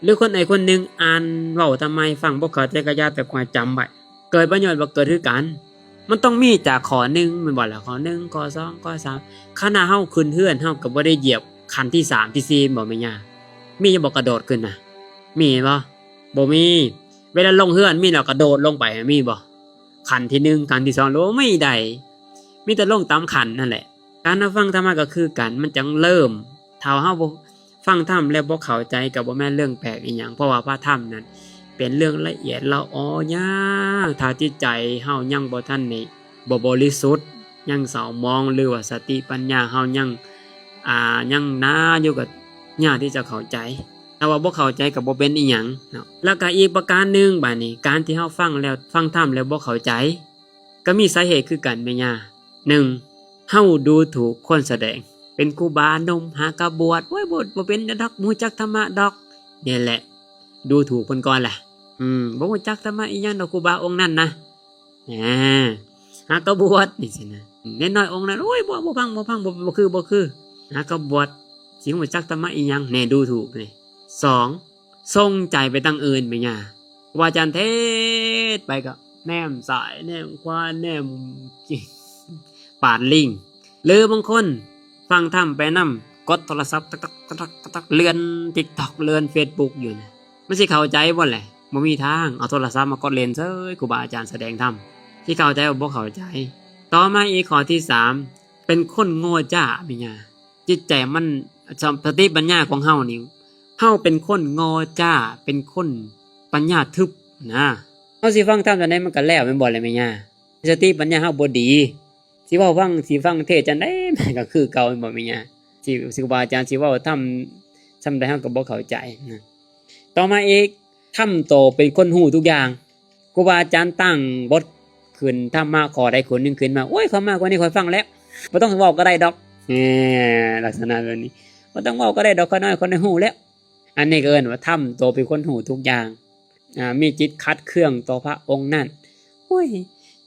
ຫຼືຄົນໃດຄົນໜຶ່ງອ່ານເວົ້າທຳມະໃຫ້ຟັງບໍ່ເຂົ້າໃຈກໍຢ່າ ແຕ່ຂໍໃຫ້ຈຳໄວ້ ເກີດປະໂຫຍດບໍ່ເກີດຄືກັນ. ມັນຕ້ອງມີຈາກຂໍ້ໜຶ່ງແມ່ນບໍ່ລະ? ຂໍ້ໜຶ່ງ ຂໍ້ສອງ ຂໍ້ສາມ ຂະໜາດເຮົາຂຶ້ນເຮືອນ ເຮົາກໍບໍ່ໄດ້ຢຽບຂັ້ນທີສາມທີສີ່ແມ່ນບໍ່ແມ່ຍ່າ? ມີຢູ່ບໍ່ກະໂດດຂຶ້ນນະ? ມີບໍ່? ບໍ່ມີ. ເວລາລົງເຮືອນມີແລ້ວກະໂດດລົງໄປ ມີບໍ່? ຂັ້ນທີໜຶ່ງ ຂັ້ນທີສອງ ໂລ ມີໃດ ມີແຕ່ລົງຕາມຂັ້ນນັ້ນແຫຼະ. ການຮັບຟັງທຳມະກໍຄືກັນ ມັນຈັ່ງເລີ່ມ ຖ້າເຮົາບໍ່ຟັງທຳແລ້ວບໍ່ເຂົ້າໃຈ ກໍບໍ່ແມ່ນເລື່ອງແປກອີ່ຫຍັງ ເພາະວ່າພະທຳນັ້ນເປັນເລື່ອງລະອຽດລະອໍຍາກ ຖ້າຈິດໃຈເຮົາຍັງບໍ່ທັນໄດ້ ບໍ່ບໍລິສຸດ ຍັງເສົ້າໝອງ ຫຼືວ່າສະຕິປັນຍາເຮົາຍັງ ອ່າ ຍັງໜາຢູ່ ກໍຍາກທີ່ຈະເຂົ້າໃຈ. ຖ້າວ່າບໍ່ເຂົ້າໃຈກໍບໍ່ເປັນອີ່ຫຍັງເນາະ. ແລ້ວກໍອີກປະການໜຶ່ງ ບາດນີ້ ການທີ່ເຮົາຟັງແລ້ວ ຟັງທຳແລ້ວບໍ່ເຂົ້າໃຈ ກໍມີສາເຫດຄືກັນແມ່ຍ່າ. ໜຶ່ງ ເຮົາດູຖູກຄົນສະແດງ ເປັນຄູບາໜຸ່ມ ຫາກະບວດ ໂອ້ຍ ບໍ່ ບໍ່ເປັນດອກ ບໍ່ຮູ້ຈັກທຳມະດອກ ນີ້ແຫຼະ ດູຖູກເພິ່ນກ່ອນແຫຼະ. ອືມ ບໍ່ຮູ້ຈັກທຳມະອີ່ຫຍັງດອກ ຄູບາອົງນັ້ນນະ ອາ ຫາກະບວດ ນີ້ຊີ້ນະ. ເນນນ້ອຍອົງນັ້ນ ໂອ້ຍ ບໍ່ ບໍ່ຟັງ ບໍ່ຟັງ ບໍ່ ບໍ່ຄື ບໍ່ຄື ຫາກະບວດ ຊິຮູ້ຈັກທຳມະອີ່ຫຍັງ ແນ່ ດູຖູກນີ້. ສອງ ສົ່ງໃຈໄປທາງອື່ນແມ່ຍ່າ. ຄູບາອາຈານເທດໄປກໍແນມຊ້າຍແນມຂວາ ແນມປານລິງ ຫຼືບາງຄົນຟັງທຳໄປນຳ ກົດໂທລະສັບ ຕັກໆໆໆ ເລື່ອນຕິກຕັອກ ເລື່ອນເຟສບຸກຢູ່ນະ ມັນຊິເຂົ້າໃຈບໍ່ແຫຼະ? ບໍ່ມີທາງ. ເອົາໂທລະສັບມາກົດຫຼິ້ນເສີຍ ຄູບາອາຈານສະແດງທຳ ຊິເຂົ້າໃຈບໍ່? ບໍ່ເຂົ້າໃຈ. ຕໍ່ມາອີກຂໍ້ທີສາມ ເປັນຄົນໂງ່ຈ້າແມ່ຍ່າ. ຈິດໃຈມັນ ສະ ສະຕິປັນຍາຂອງເຮົານີ້ ເຮົາເປັນຄົນໂງ່ຈ້າ ເປັນຄົນປັນຍາທຶບນະ. ເຮົາຊິຟັງທຳຈັ່ງໃດມັນກໍແລ້ວແມ່ນບໍ່ລະແມ່ຍ່າ? ສະຕິປັນຍາເຮົາບໍ່ດີ ຊິເວົ້າຟັງ ຊິຟັງເທດຈັ່ງໃດມັນກໍຄືເກົ່າແມ່ນບໍ່ແມ່ຍ່າ? ຊິ ຊິຄູບາອາຈານຊິເວົ້າທຳສ່ຳໃດເຮົາກໍບໍ່ເຂົ້າໃຈນະ. ຕໍ່ມາອີກ ທຳໂຕເປັນຄົນຮູ້ທຸກຢ່າງ. ຄູບາອາຈານຕັ້ງບົດຂຶ້ນທຳມະຂໍ້ໃດຂໍ້ໜຶ່ງຂຶ້ນມາ ໂອ້ຍ ຂ້ອຍມາກວ່ານີ້ຂ້ອຍຟັງແລ້ວ ບໍ່ຕ້ອງເວົ້າກໍໄດ້ດອກ ເອີ ລັກສະນະແບບນີ້ ບໍ່ຕ້ອງເວົ້າກໍໄດ້ດອກ ຂ້ອຍນ້ອຍ ຂ້ອຍໄດ້ຮູ້ແລ້ວ. ອັນນີ້ກໍເອີ້ນວ່າທຳໂຕເປັນຄົນຮູ້ທຸກຢ່າງ ອາ ມີຈິດຂັດເຄືອງຕໍ່ພະອົງນັ້ນ ໂອ້ຍ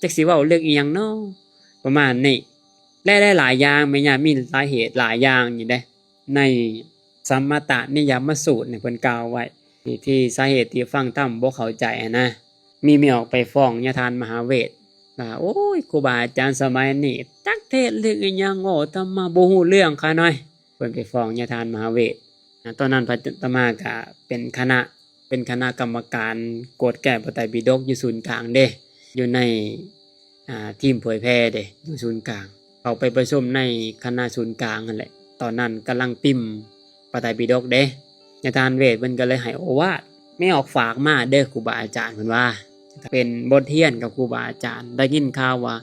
ຈັກຊິເວົ້າເລື່ອງອີ່ຫຍັງນໍ ປະມານນີ້ ແລະ ຫຼາຍໆຢ່າງ ແມ່ຍ່າ ມີສາເຫດຫຼາຍຢ່າງຢູ່ເດ້. ໃນສຳມະຕະນິຍາມະສູດນີ້ເພິ່ນກ່າວໄວ້ ທີ່ ທີ່ສາເຫດທີ່ຟັງທຳບໍ່ເຂົ້າໃຈຫັ້ນນະ ມີແມ່ອອກໄປຟ້ອງຍາທ່ານມະຫາເວດວ່າ ໂອ້ຍ ຄູບາອາຈານສະໄໝນີ້ຈັກເທດເລື່ອງອີ່ຫຍັງ ເວົ້າທຳມະບໍ່ຮູ້ເລື່ອງຂ້ານ້ອຍ. ເພິ່ນໄປຟ້ອງຍາທ່ານມະຫາເວດ. ຕອນນັ້ນພະອາດຕະມາກະເປັນຄະນະ ເປັນຄະນະກຳມະການກວດແກ້ພະໄຕປິດົກຢູ່ສູນກາງເດ້ ຢູ່ໃນ ອ່າ ທີມເຜີຍແຜ່ເດ້ ຢູ່ສູນກາງ ເຂົ້າໄປປະຊຸມໃນຄະນະສູນກາງຫັ້ນແຫຼະ. ຕອນນັ້ນກຳລັງປິ້ມພະໄຕປິດົກເດ້. ຍາທ່ານເວດເພິ່ນກໍເລີຍໃຫ້ໂອວາດ ແມ່ອອກຝາກມາເດີຄູບາອາຈານ ເພິ່ນວ່າ ເປັນບົດຮຽນກັບຄູບາອາຈານ. ໄດ້ຍິນຂ່າວວ່າ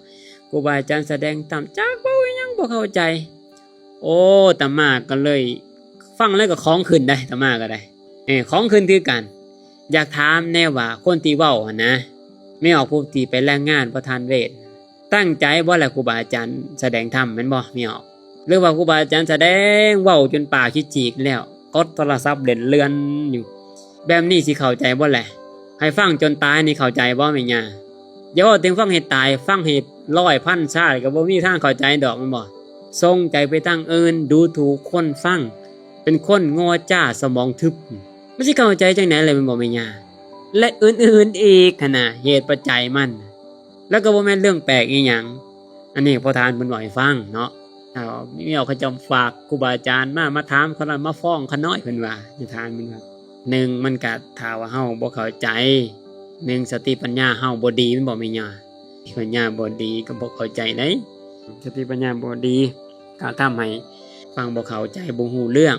ຄູບາອາຈານສະແດງທຳຈັກເວົ້າອີ່ຫຍັງບໍ່ເຂົ້າໃຈ. ໂອ້ ອາດຕະມາກໍເລີຍຟັງແລ້ວກໍຂອງຂຶ້ນໄດ໋ ອາດຕະມາກໍໄດ້ ເອີ ຂອງຂຶ້ນຄືກັນ. ຢາກຖາມແດ່ວ່າຄົນທີ່ເວົ້າຫັ້ນນະ ແມ່ອອກຜູ້ທີ່ໄປລາຍງານພະທ່ານເວດ ຕັ້ງໃຈບໍ່ລະຄູບາອາຈານສະແດງທຳແມ່ນບໍ່ແມ່ອອກ? ຫຼືວ່າຄູບາອາຈານສະແດງເວົ້າຈົນປາກຊິຈີກແລ້ວ ກົດໂທລະສັບເຫຼັ້ນເລື່ອນຢູ່ ແບບນີ້ຊິເຂົ້າໃຈບໍ່ແລະ? ໃຫ້ຟັງຈົນຕາຍນີ້ເຂົ້າໃຈບໍ່ແມ່ຍ່າ? ຢ່າເວົ້າແຕ່ຟັງໃຫ້ຕາຍ ຟັງໃຫ້ຮ້ອຍພັນຊາດກໍບໍ່ມີທາງເຂົ້າໃຈດອກແມ່ນບໍ່? ສົ່ງໃຈໄປທາງອື່ນ ດູຖູກຄົນຟັງ ເປັນຄົນໂງ່ຈ້າສະໝອງທຶບ ມັນຊິເຂົ້າໃຈຈັ່ງໃດລະແມ່ນບໍ່ແມ່ຍ່າ? ແລະ ອື່ນໆອີກຫັ້ນນະ ເຫດປັດໄຈມັນ ແລ້ວກໍບໍ່ແມ່ນເລື່ອງແປກອີ່ຫຍັງ. ອັນນີ້ພໍ່ທ່ານເພິ່ນເວົ້າໃຫ້ຟັງເນາະ. ເອີ ມີເຂົາເຈົ້າຝາກຄູບາອາຈານມາ ມາຖາມຂ້ານ້ອຍ ມາຟ້ອງຂ້ານ້ອຍ ເພິ່ນວ່າ ຍາທ່ານເພິ່ນວ່າ ໜຶ່ງ ມັນກະຖ້າວ່າເຮົາບໍ່ເຂົ້າໃຈ ໜຶ່ງ ສະຕິປັນຍາເຮົາບໍ່ດີ ແມ່ນບໍ່ແມ່ຍ່າ? ສະຕິປັນຍາບໍ່ດີກໍບໍ່ເຂົ້າໃຈເດ້. ສະຕິປັນຍາບໍ່ດີ ກໍທຳໃຫ້ຟັງບໍ່ເຂົ້າໃຈ ບໍ່ຮູ້ເລື່ອງ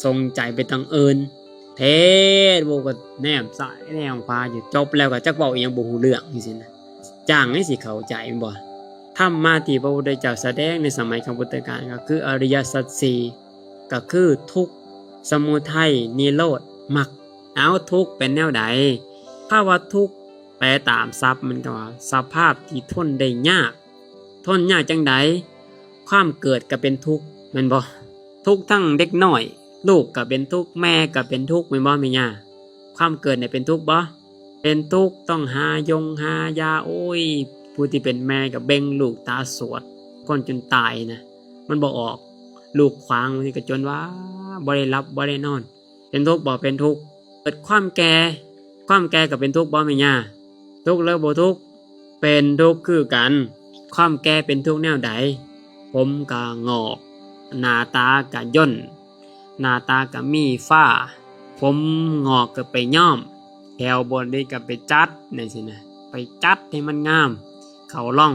ສົ່ງໃຈໄປທາງອື່ນ ເທດ ໂອ້ ກໍແນມຊ້າຍແນມຂວາຢູ່ ຈົບແລ້ວກໍຈັກເວົ້າອີ່ຫຍັງບໍ່ຮູ້ເລື່ອງຈັ່ງຊີ້ນະ. ຈັ່ງໃດຊິເຂົ້າໃຈແມ່ນບໍ່? ທຳມະທີ່ພະພຸດທະເຈົ້າສະແດງໃນສະໄໝຄັ້ງພຸດທະການ ກໍຄືອະລິຍະສັດສີ່ ກໍຄືທຸກ, ສະມຸໄທ, ນິໂຣດ, ມັກ. ເອົາ, ທຸກເປັນແນວໃດ? ຄຳວ່າທຸກແປຕາມສັບມັນກໍວ່າ ສະພາບທີ່ທົນໄດ້ຍາກ. ທົນຍາກຈັ່ງໃດ? ຄວາມເກີດກໍເປັນທຸກ ແມ່ນບໍ່? ທຸກທັງເດັກນ້ອຍ, ລູກກໍເປັນທຸກ, ແມ່ກໍເປັນທຸກ ແມ່ນບໍ່ແມ່ຍ່າ? ຄວາມເກີດນີ້ເປັນທຸກບໍ່? ເປັນທຸກ, ຕ້ອງຫາຢົງຫາຢາ. ໂອ້ຍ, ຜູ້ທີ່ເປັນແມ່ກໍເບັ່ງລູກຕາສວດ, ຄົນຈົນຕາຍນະ, ມັນບໍ່ອອກ, ລູກຂວາງ, ບາງທີກໍຈົນວ່າບໍ່ໄດ້ຫຼັບບໍ່ໄດ້ນອນ. ເປັນທຸກບໍ່? ເປັນທຸກ. ເກີດຄວາມແກ່, ຄວາມແກ່ກໍເປັນທຸກບໍ່ແມ່ຍ່າ? ທຸກຫຼືບໍ່ທຸກ? ເປັນທຸກຄືກັນ. ຄວາມແກ່ເປັນທຸກແນວໃດ? ຜົມກໍງອກ, ໜ້າຕາກໍຢ່ນ, ໜ້າຕາກໍມີຟ້າ, ຜົມງອກກໍໄປຍ້ອມ, ແຂ້ວບໍ່ດີກໍໄປຈັດ ຈັ່ງຊີ້ນະ, ໄປຈັດໃຫ້ມັນງາມ, ເຂົ້າຮ່ອງ,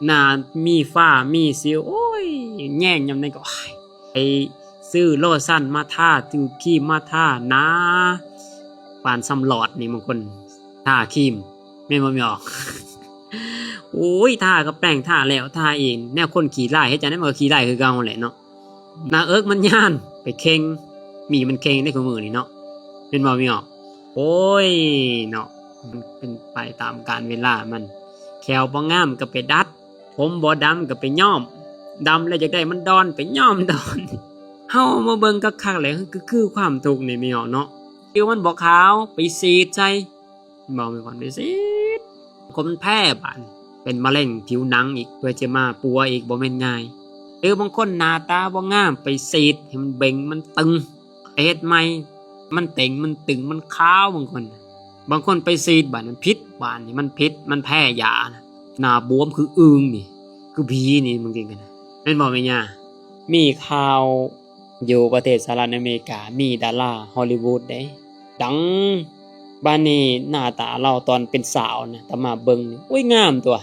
ໜ້າມີຟ້າມີສິວ, ໂອ້ຍ, ແຍງຍາມໃດກໍ ໂອ້ຍ, ໄປຊື້ໂລຊັນມາທາ, ຊື້ຄຣີມມາທາ, ໜ້າປານສຳຫຼອດນີ້, ບາງຄົນທາຄຣີມ ແມ່ນບໍ່ແມ່ນອອກ? ໂອ້ຍ, ທາກັບແປ້ງ, ທາແລ້ວທາອີກ, ແນວຄົນຂີ້ລ້າຍ, ເຮັດຈັ່ງໃດມັນກໍຂີ້ລ້າຍຄືເກົ່າຫັ້ນແຫຼະເນາະ. ໜ້າເອິກມັນຍານ, ໄປເຄັ່ງ, ມີມັນເຄັ່ງໃນຄູ່ມື້ນີ້ເນາະ, ແມ່ນບໍ່ແມ່ນອອກ? ໂອ້ຍເນາະ, ມັນເປັນໄປຕາມການເວລາມັນ. ແຂ້ວບໍ່ງາມກໍໄປດັດ, ຜົມບໍ່ດຳກໍໄປຍ້ອມ, ດຳແລ້ວຢາກໄດ້ມັນດອນ, ໄປຍ້ອມດອນ. ເຮົາມາເບິ່ງຄັກໆແລ້ວ ຄື ຄືຄວາມທຸກນີ້ແມ່ນຫຍັງເນາະ? ຜິວມັນບໍ່ຂາວ, ໄປສີດໃສ່, ບໍ່ແມ່ນຄວາມໄປສີດ, ຄົນແພ້ບາດ ເປັນມະເຮັງຜິວໜັງອີກ, ເພື່ອຈະມາປົວອີກ, ບໍ່ແມ່ນງ່າຍ. ຫຼືບາງຄົນໜ້າຕາບໍ່ງາມ, ໄປສີດໃຫ້ມັນເບັ່ງ, ມັນຕຶງ, ໄປເຮັດໃໝ່, ມັນເຕ່ງ, ມັນຕຶງ, ມັນຂາວ. ບາງຄົນ, ບາງຄົນໄປສີດບາດມັນຜິດ, ບາດນີ້ມັນຜິດ, ມັນແພ້ຢານະ, ໜ້າບວມຄືອຶ່ງນີ້, ຄືຜີນີ້, ບາງທີກໍນະ, ແມ່ນບໍ່ແມ່ຍ່າ? ມີຂ່າວ ຢູ່ປະເທດສະຫະລັດອາເມລິກາ ມີດາລາຮໍລີວຸດເດ້ ດັງ, ບາດນີ້ໜ້າຕາລາວຕອນເປັນສາວນະ ຕາມາເບິ່ງນີ້ ໂອ້ຍ ງາມຕົວະ.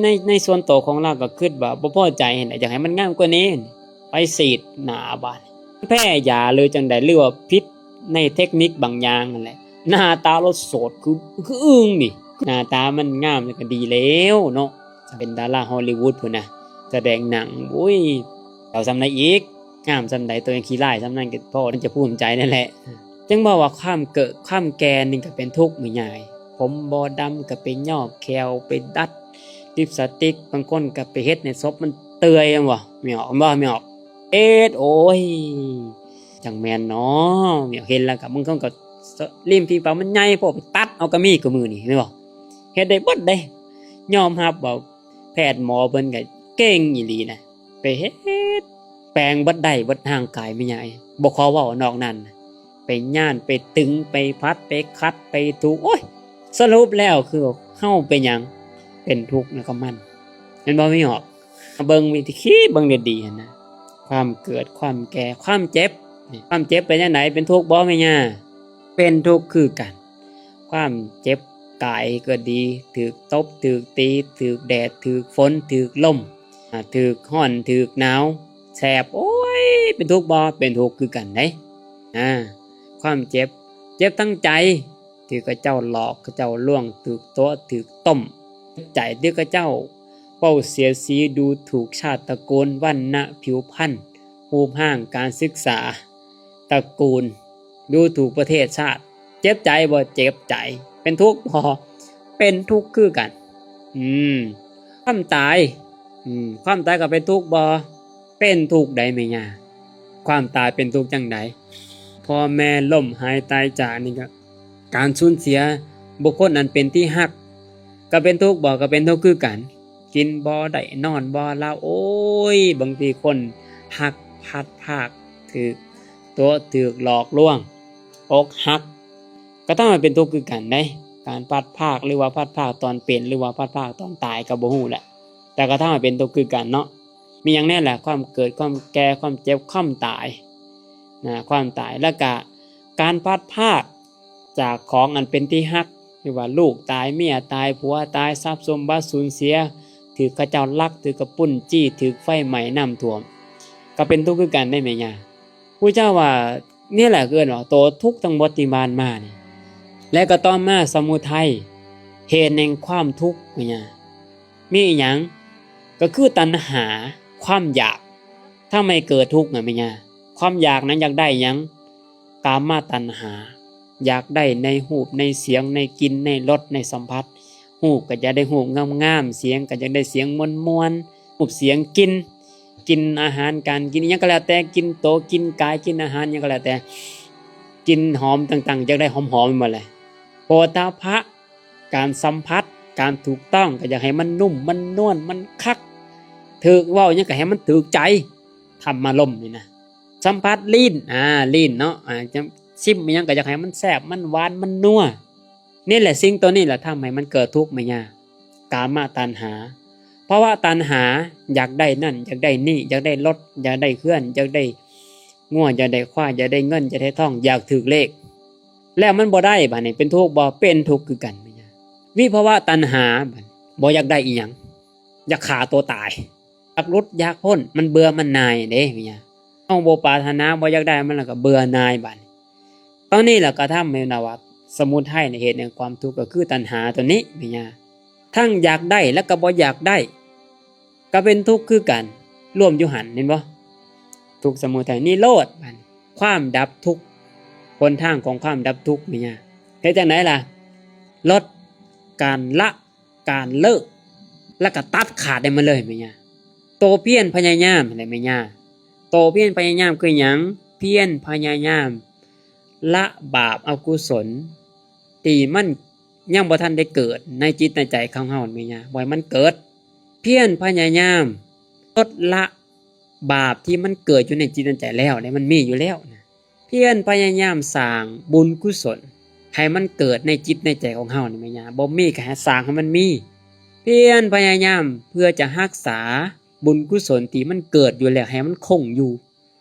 ໃນ ໃນສ່ວນໂຕຂອງລາວກໍຄິດວ່າບໍ່ພໍໃຈຫັ້ນແຫຼະ, ຢາກໃຫ້ມັນງາມກວ່ານີ້, ໄປສີດໜ້າບາດ ແພ້ຢາຫຼືຈັ່ງໃດ ຫຼືວ່າຜິດໃນເຕັກນິກບາງຢ່າງຫັ້ນແຫຼະ, ໜ້າຕາລາວໂສດຄື ຄືອຶ່ງນີ້, ໜ້າຕາມັນງາມແລ້ວກໍດີແລ້ວເນາະ. ເປັນດາລາຮໍລີວຸດພຸ້ນນະ, ສະແດງໜັງ, ໂອ້ຍ ເອົາສ່ຳໃດອີກ? ງາມສ່ຳໃດ? ຕົວເອງຂີ້ລ້າຍສ່ຳນັ້ນກໍພໍທີ່ຈະພູມໃຈນັ້ນແຫຼະ. ຈຶ່ງບອກວ່າຄວາມເກີດຄວາມແກ່ນີ້ກໍເປັນທຸກແມ່ຍາຍ, ຜົມບໍ່ດຳກໍໄປຍອກ, ແຂ້ວໄປດັດ, ລິບສະຕິກບາງຄົນກໍໄປເຮັດໃຫ້ສົບມັນເປື່ອຍ, ແມ່ນບໍ່? ແມ່ນອອກ, ແມ່ນບໍ່? ແມ່ນອອກ, ເຮັດ, ໂອ້ຍ ຈັ່ງແມ່ນເນາະ. ແມ່ນອອກ, ເຫັນແລ້ວກໍບາງຄົນກໍລິມຝີປາກມັນໃຫຍ່ໂພດ, ໄປຕັດເອົາກໍມີ, ຄູ່ມື້ນີ້, ແມ່ນບໍ່? ເຮັດໄດ້ເບິດເດ້. ຍອມຮັບວ່າແພດໝໍເພິ່ນກໍເກັ່ງອີ່ຫຼີນະ, ໄປເຮັດແປງເບິດໄດ້ເບິດຮ່າງກາຍແມ່ຍາຍ, ບໍ່ຂໍເວົ້ານອກນັ້ນ, ໄປຢ້ານ, ໄປຕຶງ, ໄປຜັດ, ໄປຂັດ, ໄປຖູ, ໂອ້ຍ ສະຫຼຸບແລ້ວຄືເຮົາເປັນຫຍັງ? ເປັນທຸກນຳກັບມັນ, ແມ່ນບໍ່? ມີອອກ, ເບິ່ງວິທີຄິດເບິ່ງດີໆຫັ້ນນະ, ຄວາມເກີດ, ຄວາມແກ່, ຄວາມເຈັບ. ຄວາມເຈັບເປັນຈັ່ງໃດ? ເປັນທຸກບໍ່ແມ່ຍ່າ? ເປັນທຸກຄືກັນ. ຄວາມເຈັບກາຍກໍດີ, ຖືກຕົບ, ຖືກຕີ, ຖືກແດດ, ຖືກຝົນ, ຖືກລົມ, ອາ, ຖືກຮ້ອນ, ຖືກໜາວ, ແສບ, ໂອ້ຍ ເປັນທຸກບໍ່? ເປັນທຸກຄືກັນເດ້. ອາ, ຄວາມເຈັບ, ເຈັບທາງໃຈ, ຖືກເຂົາເຈົ້າຫຼອກ, ເຂົາເຈົ້າລວງ, ຖືກຕົວະ, ຖືກຕົ້ມ. ເຈັບໃຈ, ຖືກເຂົາເຈົ້າເວົ້າເສຍດສີ, ດູຖູກຊາດຕະກູນ, ວັນນະ, ຜິວພັນ, ຮູບຮ່າງ, ການສຶກສາ, ຕະກູນ, ດູຖູກປະເທດຊາດ. ເຈັບໃຈບໍ່? ເຈັບໃຈ. ເປັນທຸກບໍ່? ເປັນທຸກຄືກັນ. ອືມ, ຄວາມຕາຍ, ອືມ, ຄວາມຕາຍກໍເປັນທຸກບໍ່? ເປັນທຸກໄດ໋ແມ່ຍ່າ. ຄວາມຕາຍເປັນທຸກຈັ່ງໃດ? ພໍ່ແມ່ລົ້ມຫາຍຕາຍຈາກນີ້ກໍ ການສູນເສຍບຸກຄົນອັນເປັນທີ່ຮັກ ກໍເປັນທຸກບໍ່? ກໍເປັນທຸກຄືກັນ. ກິນບໍ່ໄດ້, ນອນບໍ່ຫຼັບ, ໂອ້ຍ ບາງທີຄົນຮັກພັດພາກ, ຖືກຕົວະ, ຖືກຫຼອກລວງ, ອົກຫັກ, ກໍທຳໃຫ້ເປັນທຸກຄືກັນເດ້. ການພັດພາກ ຫຼືວ່າພັດພາກຕອນເປັນ ຫຼືວ່າພັດພາກຕອນຕາຍກໍບໍ່ຮູ້ແຫຼະ, ແຕ່ກໍທຳໃຫ້ເປັນທຸກຄືກັນເນາະ. ມີຫຍັງແດ່ລະ? ຄວາມເກີດ, ຄວາມແກ່, ຄວາມເຈັບ, ຄວາມຕາຍນະ, ຄວາມຕາຍ, ແລ້ວກະການພັດພາກຈາກຂອງອັນເປັນທີ່ຮັກ, ຫຼືວ່າລູກຕາຍ, ເມຍຕາຍ, ຜົວຕາຍ, ຊັບສົມບັດສູນເສຍ, ຖືກເຂົາເຈົ້າລັກ, ຖືກກະປຸ້ນຈີ້, ຖືກໄຟໄໝ້, ນ້ຳຖ້ວມ, ກໍເປັນທຸກຄືກັນເດ້ແມ່ຍ່າ. ຜູ້ເຈົ້າວ່າ ນີ້ແຫຼະເອີ້ນວ່າໂຕທຸກທັງໝົດທີ່ຜ່ານມານີ້. ແລະກໍຕໍ່ມາສະມຸໄທ, ເຫດແຫ່ງຄວາມທຸກ ແມ່ຍ່າ ມີອີ່ຫຍັງ? ກໍຄືຕັນຫາ, ຄວາມຢາກ ທຳໃຫ້ເກີດທຸກນະແມ່ຍ່າ. ຄວາມຢາກນັ້ນຢາກໄດ້ຫຍັງ? ກາມະຕັນຫາ ຢາກໄດ້ໃນຮູບ ໃນສຽງ ໃນກິ່ນ ໃນລົດ ໃນສຳຜັດ. ຮູບກໍຢາກໄດ້ຮູບງາມໆ ສຽງກໍຢາກໄດ້ສຽງມ່ວນໆ ຮູບ ສຽງ ກິ່ນ ກິ່ນອາຫານການກິນ ອີ່ຫຍັງກໍແລ້ວແຕ່ ກິ່ນໂຕ ກິ່ນກາຍ ກິ່ນອາຫານຫຍັງກໍແລ້ວແຕ່ ກິ່ນຫອມຕ່າງໆ ຢາກໄດ້ຫອມໆ ແມ່ນບໍ່ແຫຼະ? ໂຜດຖະພະ ການສຳຜັດ ການຖືກຕ້ອງ ກໍຢາກໃຫ້ມັນນຸ້ມ ມັນນວນ ມັນຄັກ ຖືກເວົ້າຫຍັງກໍໃຫ້ມັນຖືກໃຈ ທຳມາລົມນີ້ນະ. ສຳຜັດລີ້ນ ອາ ລີ້ນເນາະ ອາ ຈະຊິມອີ່ຫຍັງກໍຢາກໃຫ້ມັນແຊບ ມັນຫວານ ມັນນົວ. ນີ້ແຫຼະ ສິ່ງໂຕນີ້ແຫຼະທຳໃຫ້ມັນເກີດທຸກ ແມ່ຍ່າ. ກາມະຕັນຫາ ພະວະຕັນຫາ ຢາກໄດ້ນັ້ນ ຢາກໄດ້ນີ້ ຢາກໄດ້ລົດ ຢາກໄດ້ເຮືອນ ຢາກໄດ້ງົວ ຢາກໄດ້ຄວາຍ ຢາກໄດ້ເງິນ ຢາກໄດ້ທອງ ຢາກຖືກເລກ ແລ້ວມັນບໍ່ໄດ້ ບາດນີ້ເປັນທຸກບໍ່? ເປັນທຸກຄືກັນ ແມ່ຍ່າ. ວິພະວະຕັນຫາ ບາດນີ້ບໍ່ຢາກໄດ້ອີ່ຫຍັງ ຢາກຂ້າຕົວຕາຍ ຢາກຫຼຸດຢາກພົ້ນ ມັນເບື່ອມັນໜ່າຍເດ້ ແມ່ຍ່າ. ເຮົາບໍ່ປາດຖະໜາ ບໍ່ຢາກໄດ້ມັນ ແລ້ວກໍເບື່ອໜ່າຍ ບາດນີ້ ຕອນນີ້ແຫຼະກໍທຳໃຫ້ນະວ່າ ສະໝຸໄທ ເຫດແຫ່ງຄວາມທຸກກໍຄືຕັນຫາຕົວນີ້ ແມ່ຍ່າ. ທັງຢາກໄດ້ ແລ້ວກໍບໍ່ຢາກໄດ້ ກໍເປັນທຸກຄືກັນ ລວມຢູ່ຫັ້ນ ເຫັນບໍ່? ທຸກສະໝຸໄທ ນິໂຣດ ບາດນີ້ ຄວາມດັບທຸກ ຫົນທາງຂອງຄວາມດັບທຸກ ແມ່ຍ່າ. ເຮັດຈັ່ງໃດລະ? ລົດ ການລະ ການເລີກ ແລ້ວກໍຕັດຂາດໃຫ້ມັນເລີຍ ແມ່ຍ່າ. ໂຕພຽນພະຍາຍາມຫັ້ນແຫຼະ ແມ່ຍ່າ. ໂຕພຽນພະຍາຍາມຄືຫຍັງ? ພຽນພະຍາຍາມລະບາບອະກຸສົນ ທີ່ມັນຍັງບໍ່ທັນໄດ້ເກີດໃນຈິດໃນໃຈຂອງເຮົາ ແມ່ຍ່າ ບໍ່ໃຫ້ມັນເກີດ. ພຽນພະຍາຍາມລົດລະບາບທີ່ມັນເກີດຢູ່ໃນຈິດໃນໃຈແລ້ວ ແລະ ມັນມີຢູ່ແລ້ວນະ. ພຽນພະຍາຍາມສ້າງບຸນກຸສົນໃຫ້ມັນເກີດໃນຈິດໃນໃຈຂອງເຮົານີ້ ແມ່ຍ່າ. ບໍ່ມີກໍໃຫ້ສ້າງໃຫ້ມັນມີ. ພຽນພະຍາຍາມເພື່ອຈະຮັກສາບຸນກຸສົນທີ່ມັນເກີດຢູ່ແລ້ວໃຫ້ມັນຄົງຢູ່.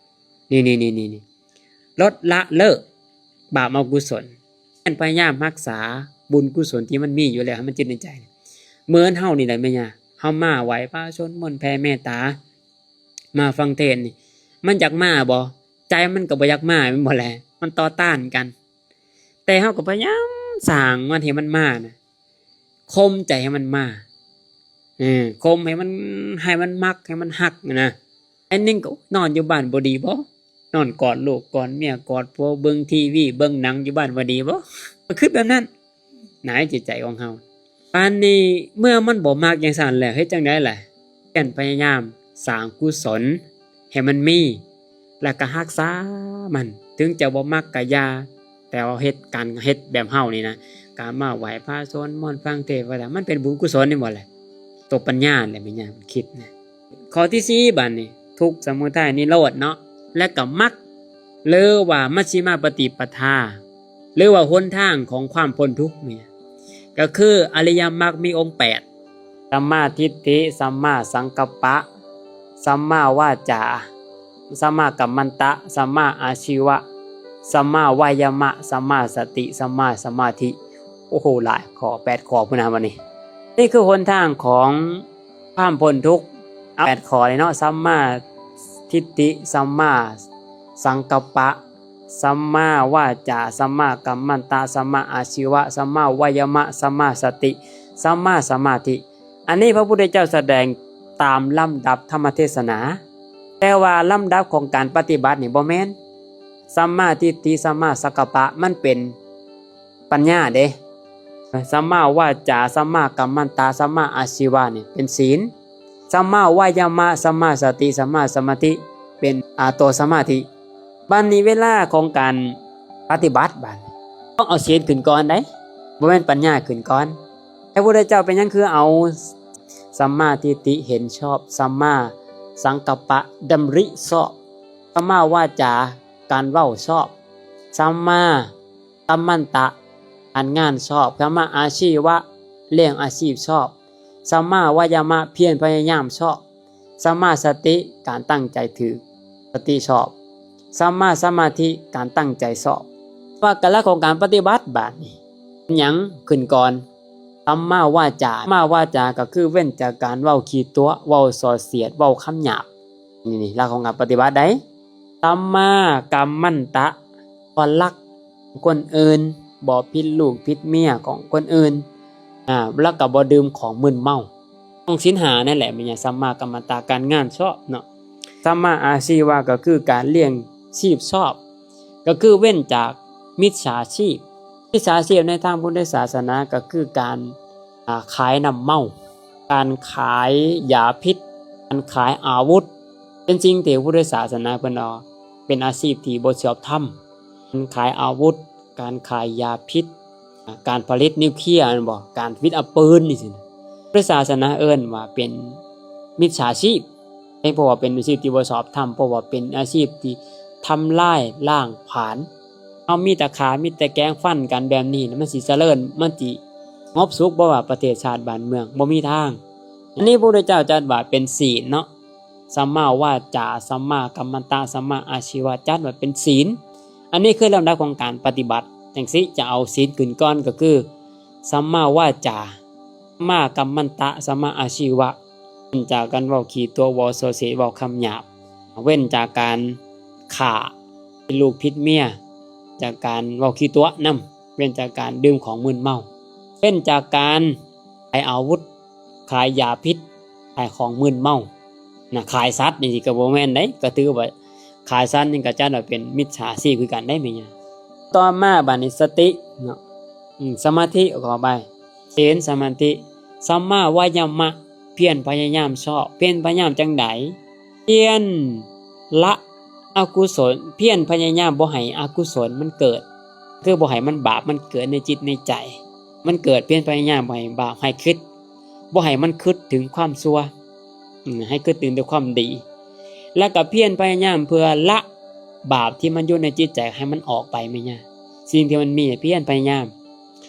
ນີ້ໆໆໆ ລົດລະເລີກບາບອະກຸສົນ. ພຽນພະຍາຍາມຮັກສາບຸນກຸສົນທີ່ມັນມີຢູ່ແລ້ວໃຫ້ມັນຈິດໃນໃຈ. ເໝືອນເຮົານີ້ແຫຼະ ແມ່ຍ່າ. ເຮົາມາໄຫວ້ພະ ສວດມົນ ແຜ່ເມດຕາ ມາຟັງເທດນີ້ ມັນຢາກມາບໍ່? ໃຈມັນກໍບໍ່ຢາກມາແມ່ນບໍ່ແຫຼະ? ມັນຕໍ່ຕ້ານກັນ. ແຕ່ເຮົາກໍພະຍາຍາມສ້າງມັນໃຫ້ມັນມານະ, ຂົ່ມໃຈໃຫ້ມັນມາ, ເອີ ຂົ່ມໃຫ້ມັນ, ໃຫ້ມັນມັກ, ໃຫ້ມັນຮັກນະ. ອັນໜຶ່ງກໍນອນຢູ່ບ້ານບໍ່ດີບໍ່? ນອນກອດລູກກອດເມຍກອດຜົວ ເບິ່ງທີວີເບິ່ງໜັງຢູ່ບ້ານບໍ່ດີບໍ່? ກໍຄິດແບບນັ້ນ. ໃນຈິດໃຈຂອງເຮົາ. ບາດນີ້ເມື່ອມັນບໍ່ມັກຈັ່ງຊັ້ນແລ້ວ ເຮັດຈັ່ງໃດລະ? ພຽນພະຍາຍາມສ້າງກຸສົນໃຫ້ມັນມີ ແລ້ວກໍຮັກສາມັນ. ເຖິງຈະບໍ່ມັກກໍຢ່າ, ແຕ່ວ່າເຮັດ ການເຮັດແບບເຮົານີ້ນະ, ການມາໄຫວ້ພະ ສວດມົນ ຟັງເທດ ວ່າຊັ້ນ ມັນເປັນບຸນກຸສົນນີ້ບໍ່ແຫຼະ? ຕົວປັນຍາແຫຼະ ແມ່ນຫຍັງ? ຄິດນະ. ຂໍ້ທີສີ່ ບາດນີ້ ທຸກ ສະໝຸໄທ ນິໂຣດເນາະ ແລ້ວກໍມັກ ຫຼືວ່າມັດຊິມາປະຕິປະທາ ຫຼືວ່າຫົນທາງຂອງຄວາມພົ້ນທຸກນີ້ ກໍຄືອະລິຍະມັກມີອົງແປດ ສຳມາທິດຖິ ສຳມາສັງກັບປະ ສຳມາວາຈາ ສຳມາກັມມັນຕະ ສຳມາອາຊີວະ ສຳມາວາຍາມະ ສຳມາສະຕິ ສຳມາສະມາທິ. ໂອ້ໂຫ ຫຼາຍຂໍ້ ແປດຂໍ້ພຸ້ນນະບັດນີ້. ນີ້ຄືຫົນທາງຂອງ ຄວາມພົ້ນທຸກ ເອົາແປດຂໍ້ເລີຍເນາະ, ສຳມາທິດຖິ ສຳມາສັງກັບປະ ສຳມາວາຈາ ສຳມາກັມມັນຕະ ສຳມາອາຊີວະ ສຳມາວາຍາມະ ສຳມາສະຕິ ສຳມາສະມາທິ. ອັນນີ້ພະພຸດທະເຈົ້າສະແດງຕາມລຳດັບທຳມະເທດສະໜາ, ແຕ່ວ່າລຳດັບຂອງການປະຕິບັດນີ້ບໍ່ແມ່ນ. ສຳມາທິດຖິ ສຳມາສັງກັບປະ ມັນເປັນ ປັນຍາເດ້. ສຳມາວາຈາ ສຳມາກັມມັນຕະ ສຳມາອາຊີວະນີ້ເປັນສີນ, ສຳມາວາຍາມະ ສຳມາສະຕິ ສຳມາສະມາທິ ເປັນ ອາ ຕົວສະມາທິ. ບາດນີ້ເວລາຂອງການປະຕິບັດ ບາດນີ້ຕ້ອງເອົາສີນຂຶ້ນກ່ອນເດ້, ບໍ່ແມ່ນປັນຍາຂຶ້ນກ່ອນ. ແຕ່ພະພຸດທະເຈົ້າເປັນຫຍັງຄືເອົາສຳມາທິດຖິເຫັນຊອບ, ສຳມາສັງກັບປະດຳລິຊອບ, ສຳມາວາຈາ ການເວົ້າຊອບ, ສຳມາ ກັມມັນຕະ ການງານຊອບ, ສຳມາອາຊີວະ ລ້ຽງອາຊີບຊອບ, ສຳມາວາຍາມະ ພຽນພະຍາຍາມຊອບ, ສຳມາສະຕິ ການຕັ້ງໃຈຖືກສະຕິຊອບ, ສຳມາສະມາທິ ການຕັ້ງໃຈຊອບ. ວ່າກະລະຂອງການປະຕິບັດບາດນີ້ ຫຍັງຂຶ້ນກ່ອນ? ສຳມາວາຈາ. ສຳມາວາຈາກໍຄືເວັ້ນຈາກການເວົ້າຂີ້ຕົວະ, ເວົ້າສໍ້ສຽດ, ເວົ້າຄຳຫຍາບ. ນີ້ໆ ຫຼັກຂອງການປະຕິບັດໃດ໋. ສຳມາກັມມັນຕະ ບໍ່ລັກຄົນອື່ນ, ບໍ່ຜິດລູກຜິດເມຍຂອງຄົນອື່ນ, ອາ ແລ້ວກໍບໍ່ດື່ມຂອງມຶນເມົາ. ຂອງສິນຫ້ານັ້ນແຫຼະ ແມ່ນຫຍັງ? ສຳມາກັມມັນຕະ ການງານຊອບເນາະ. ສຳມາອາຊີວະ ກໍຄືການລ້ຽງ ຊີບຊອບ ກໍຄືເວັ້ນຈາກມິດສາຊີບ. ມິດສາຊີບໃນທາງພຸດທະສາສະໜາກໍຄືການ ອາ ຂາຍນ້ຳເມົາ, ການຂາຍຢາພິດ, ການຂາຍອາວຸດ ເປັນສິ່ງທີ່ພຸດທະສາສະໜາເພິ່ນວ່າເປັນອາຊີບທີ່ບໍ່ຊອບທຳ. ການຂາຍອາວຸດ, ການຂາຍຢາພິດ, ການຜະລິດນິວເຄຍແມ່ນບໍ່, ການຜະລິດອາວຸດປືນນີ້ຊີ້ນະ, ພຸດທະສາສະໜາເອີ້ນວ່າເປັນມິດສາຊີບ ເພາະວ່າເປັນອາຊີບທີ່ບໍ່ຊອບທຳ, ເພາະວ່າເປັນອາຊີບທີ່ທຳລາຍລ້າງຜານ. ເຮົາມີແຕ່ຂ້າ ມີແຕ່ແກງຟັນກັນແບບນີ້ນະ ມັນຊິຈະເລີນ ມັນຊິສະຫງົບສຸກບໍ່ວ່າປະເທດຊາດບ້ານເມືອງ? ບໍ່ມີທາງ. ອັນນີ້ພະພຸດທະເຈົ້າຈັດວ່າເປັນສີນເນາະ, ສຳມາວາຈາ, ສຳມາກັມມັນຕະ, ສຳມາອາຊີວະ ຈັດວ່າເປັນສີນ. ອັນນີ້ຄືລຳດັບຂອງການປະຕິບັດ. ຈັ່ງຊີ້ຈະເອົາສີນຂຶ້ນກ່ອນ ກໍຄື ສຳມາວາຈາ, ສຳມາກັມມັນຕະ, ສຳມາອາຊີວະ. ເວັ້ນຈາກການເວົ້າຂີ້ຕົວະ ເວົ້າສໍ້ເສດ ເວົ້າຄຳຫຍາບ, ເວັ້ນຈາກການຂ້າ ຜິດລູກຜິດເມຍ, ຈາກການເວົ້າຂີ້ຕົວະນຳ, ເວັ້ນຈາກການດື່ມຂອງມຶນເມົາ, ເວັ້ນຈາກການຂາຍອາວຸດ, ຂາຍຢາພິດ, ຂາຍຂອງມຶນເມົານະ, ຂາຍສັດນີ້ກໍບໍ່ແມ່ນເດ້, ກໍຖືວ່າຂາຍສັດນີ້ກໍຈັດວ່າເປັນມິດສາຊີບຄືກັນເດ້ແມ່ຍ່າ. ຕໍ່ມາບາດນີ້ສະຕິເນາະ, ອືມ ສະມາທິ ຂໍອະໄພ, ສີນ ສະມາທິ, ສຳມາວາຍາມະ, ພຽນພະຍາຍາມຊອບ. ພຽນພະຍາຍາມຈັ່ງໃດ? ພຽນລະອະກຸສົນ, ພຽນພະຍາຍາມບໍ່ໃຫ້ອະກຸສົນມັນເກີດ, ຄືບໍ່ໃຫ້ມັນບາບມັນເກີດໃນຈິດໃນໃຈ, ມັນເກີດ ພຽນພະຍາຍາມບໍ່ໃຫ້ບາບໃຫ້ຄິດ, ບໍ່ໃຫ້ມັນຄິດເຖິງຄວາມຊົ່ວ, ອືມ ໃຫ້ຄິດເຖິງແຕ່ຄວາມດີ. ແລ້ວກໍພຽນພະຍາຍາມເພື່ອລະບາບທີ່ມັນຢູ່ໃນຈິດໃຈໃຫ້ມັນອອກໄປແມ່ນຫຍັງ? ສິ່ງທີ່ມັນມີ ພຽນພະຍາຍາມ,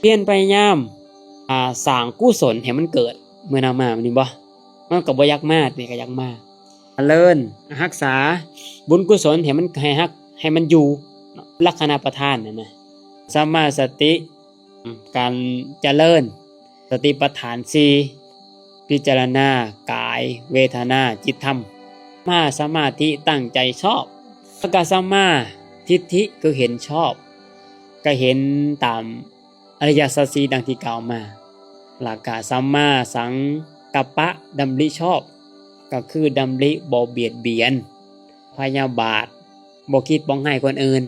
ພຽນພະຍາຍາມ ອ່າ ສ້າງກຸສົນໃຫ້ມັນເກີດ. ເມື່ອນຳມາແມ່ນບໍ່? ມັນກໍບໍ່ຢາກມາ, ນີ້ກໍຢາກມາ. ຈະເລີນ ຮັກສາບຸນກຸສົນໃຫ້ມັນ ໃຫ້ຮັກ ໃຫ້ມັນຢູ່, ລັກຂະນະປະທານນັ້ນນະ. ສຳມາສະຕິ ການຈະເລີນສະຕິປະທານສີ່ ພິຈາລະນາກາຍ ເວທະນາ ຈິດ ທຳ. ສຳມາສະມາທິ ຕັ້ງໃຈຊອບ. ແລ້ວກໍສຳມາທິດຖິ ຄືເຫັນຊອບ, ກໍເຫັນຕາມ ອະລິຍະສັດສີ່ດັ່ງທີ່ກ່າວມາ. ແລ້ວກະສຳມາສັງກັບປະ ດຳລິຊອບ, ກໍຄືດຳລິບໍ່ບຽດບຽນ, ພະຍາບາດ, ບໍ່ຄິດປອງຮ້າຍຄົນອື່ນ.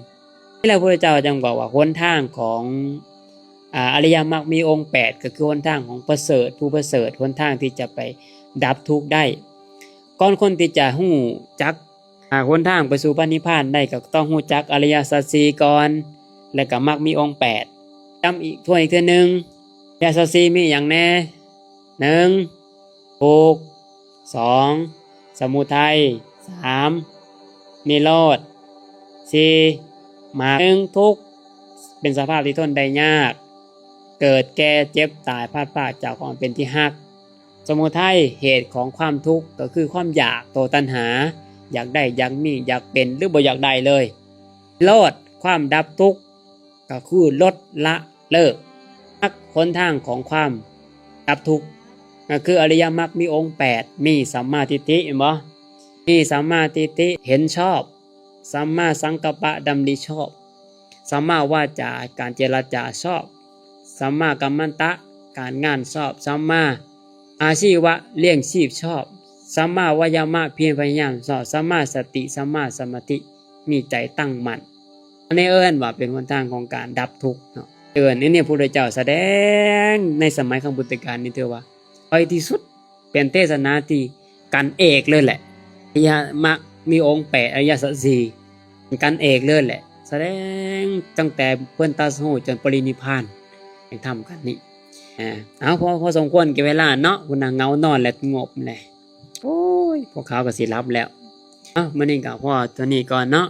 ນີ້ແຫຼະ ພະພຸດທະເຈົ້າຈຶ່ງບອກວ່າຫົນທາງຂອງ ອາ ອະລິຍະມັກມີອົງແປດ ກໍຄືຫົນທາງຂອງປະເສີດ, ຜູ້ປະເສີດ, ຫົນທາງທີ່ຈະໄປດັບທຸກໄດ້. ກ່ອນຄົນທີ່ຈະຮູ້ຈັກ ຫາຫົນທາງໄປສູ່ພະນິບພານໄດ້ ກໍຕ້ອງຮູ້ຈັກອະລິຍະສັດສີ່ກ່ອນ ແລະກໍມັກມີອົງແປດ. ຈຳອີກ ທວນອີກເທື່ອໜຶ່ງ, ອະລິຍະສັດສີ່ມີຫຍັງແດ່? ໜຶ່ງ ທຸກ, ສອງ ສະມຸໄທ, ສາມ ນິໂຣດ, ສີ່ ມາກ. ໜຶ່ງ ທຸກ ເປັນສະພາບທີ່ທົນໄດ້ຍາກ, ເກີດ ແກ່ ເຈັບ ຕາຍ, ພັດພາກຈາກຂອງເປັນທີ່ຮັກ. ສະມຸໄທ ເຫດຂອງຄວາມທຸກ ກໍຄືຄວາມຢາກ, ໂຕຕັນຫາ, ຢາກໄດ້, ຢາກມີ, ຢາກເປັນ ຫຼື ບໍ່ຢາກໄດ້ເລີຍ. ນິໂຣດ ຄວາມດັບທຸກ ກໍຄືລົດ, ລະ, ເລີກ. ມັກ ຫົນທາງຂອງຄວາມດັບທຸກ ກໍຄືອະລິຍະມັກມີອົງແປດ, ມີສຳມາທິດຖິ ແມ່ນບໍ່? ມີສຳມາທິດຖິ ເຫັນຊອບ, ສຳມາສັງກັບປະ ດຳລິຊອບ, ສຳມາວາຈາ ການເຈລະຈາຊອບ, ສຳມາກັມມັນຕະ ການງານຊອບ, ສຳມາອາຊີວະ ລ້ຽງຊີບຊອບ, ສຳມາວາຍາມະ ພຽນພະຍາຍາມຊອບ, ສຳມາສະຕິ ສຳມາສະມາທິ ມີໃຈຕັ້ງໝັ້ນ. ອັນນີ້ເອີ້ນວ່າເປັນຫົນທາງຂອງການດັບທຸກເນາະ. ເອີ້ນ ອັນນີ້ພະພຸດທະເຈົ້າສະແດງໃນສະໄໝຂອງພຸດທະການນີ້ ຖືວ່າໄວທີ່ສຸດ, ເປັນເທດສະນາທີ່ ກັນເອກເລີຍແຫຼະ. ອະລິຍະມັກມີອົງແປດ, ອະລິຍະສັດສີ່ ກັນເອກເລີຍແຫຼະ. ສະແດງຕັ້ງແຕ່ເພິ່ນຕັດຮູ້ຈົນປະລິນິບພານ ໃນທຳຂັ້ນນີ້. ອາ ເອົາ ພໍ ພໍສົມຄວນແກ່ເວລາເນາະ, ຜູ້ນັ່ງເຫງົານອນແລະສະຫງົບແຫຼະ. ໂອ້ຍ ພວກເຂົາກໍຊິຫຼັບແລ້ວ. ເອົາ ມື້ນີ້ກໍພໍເທົ່ານີ້ກ່ອນເນາະ.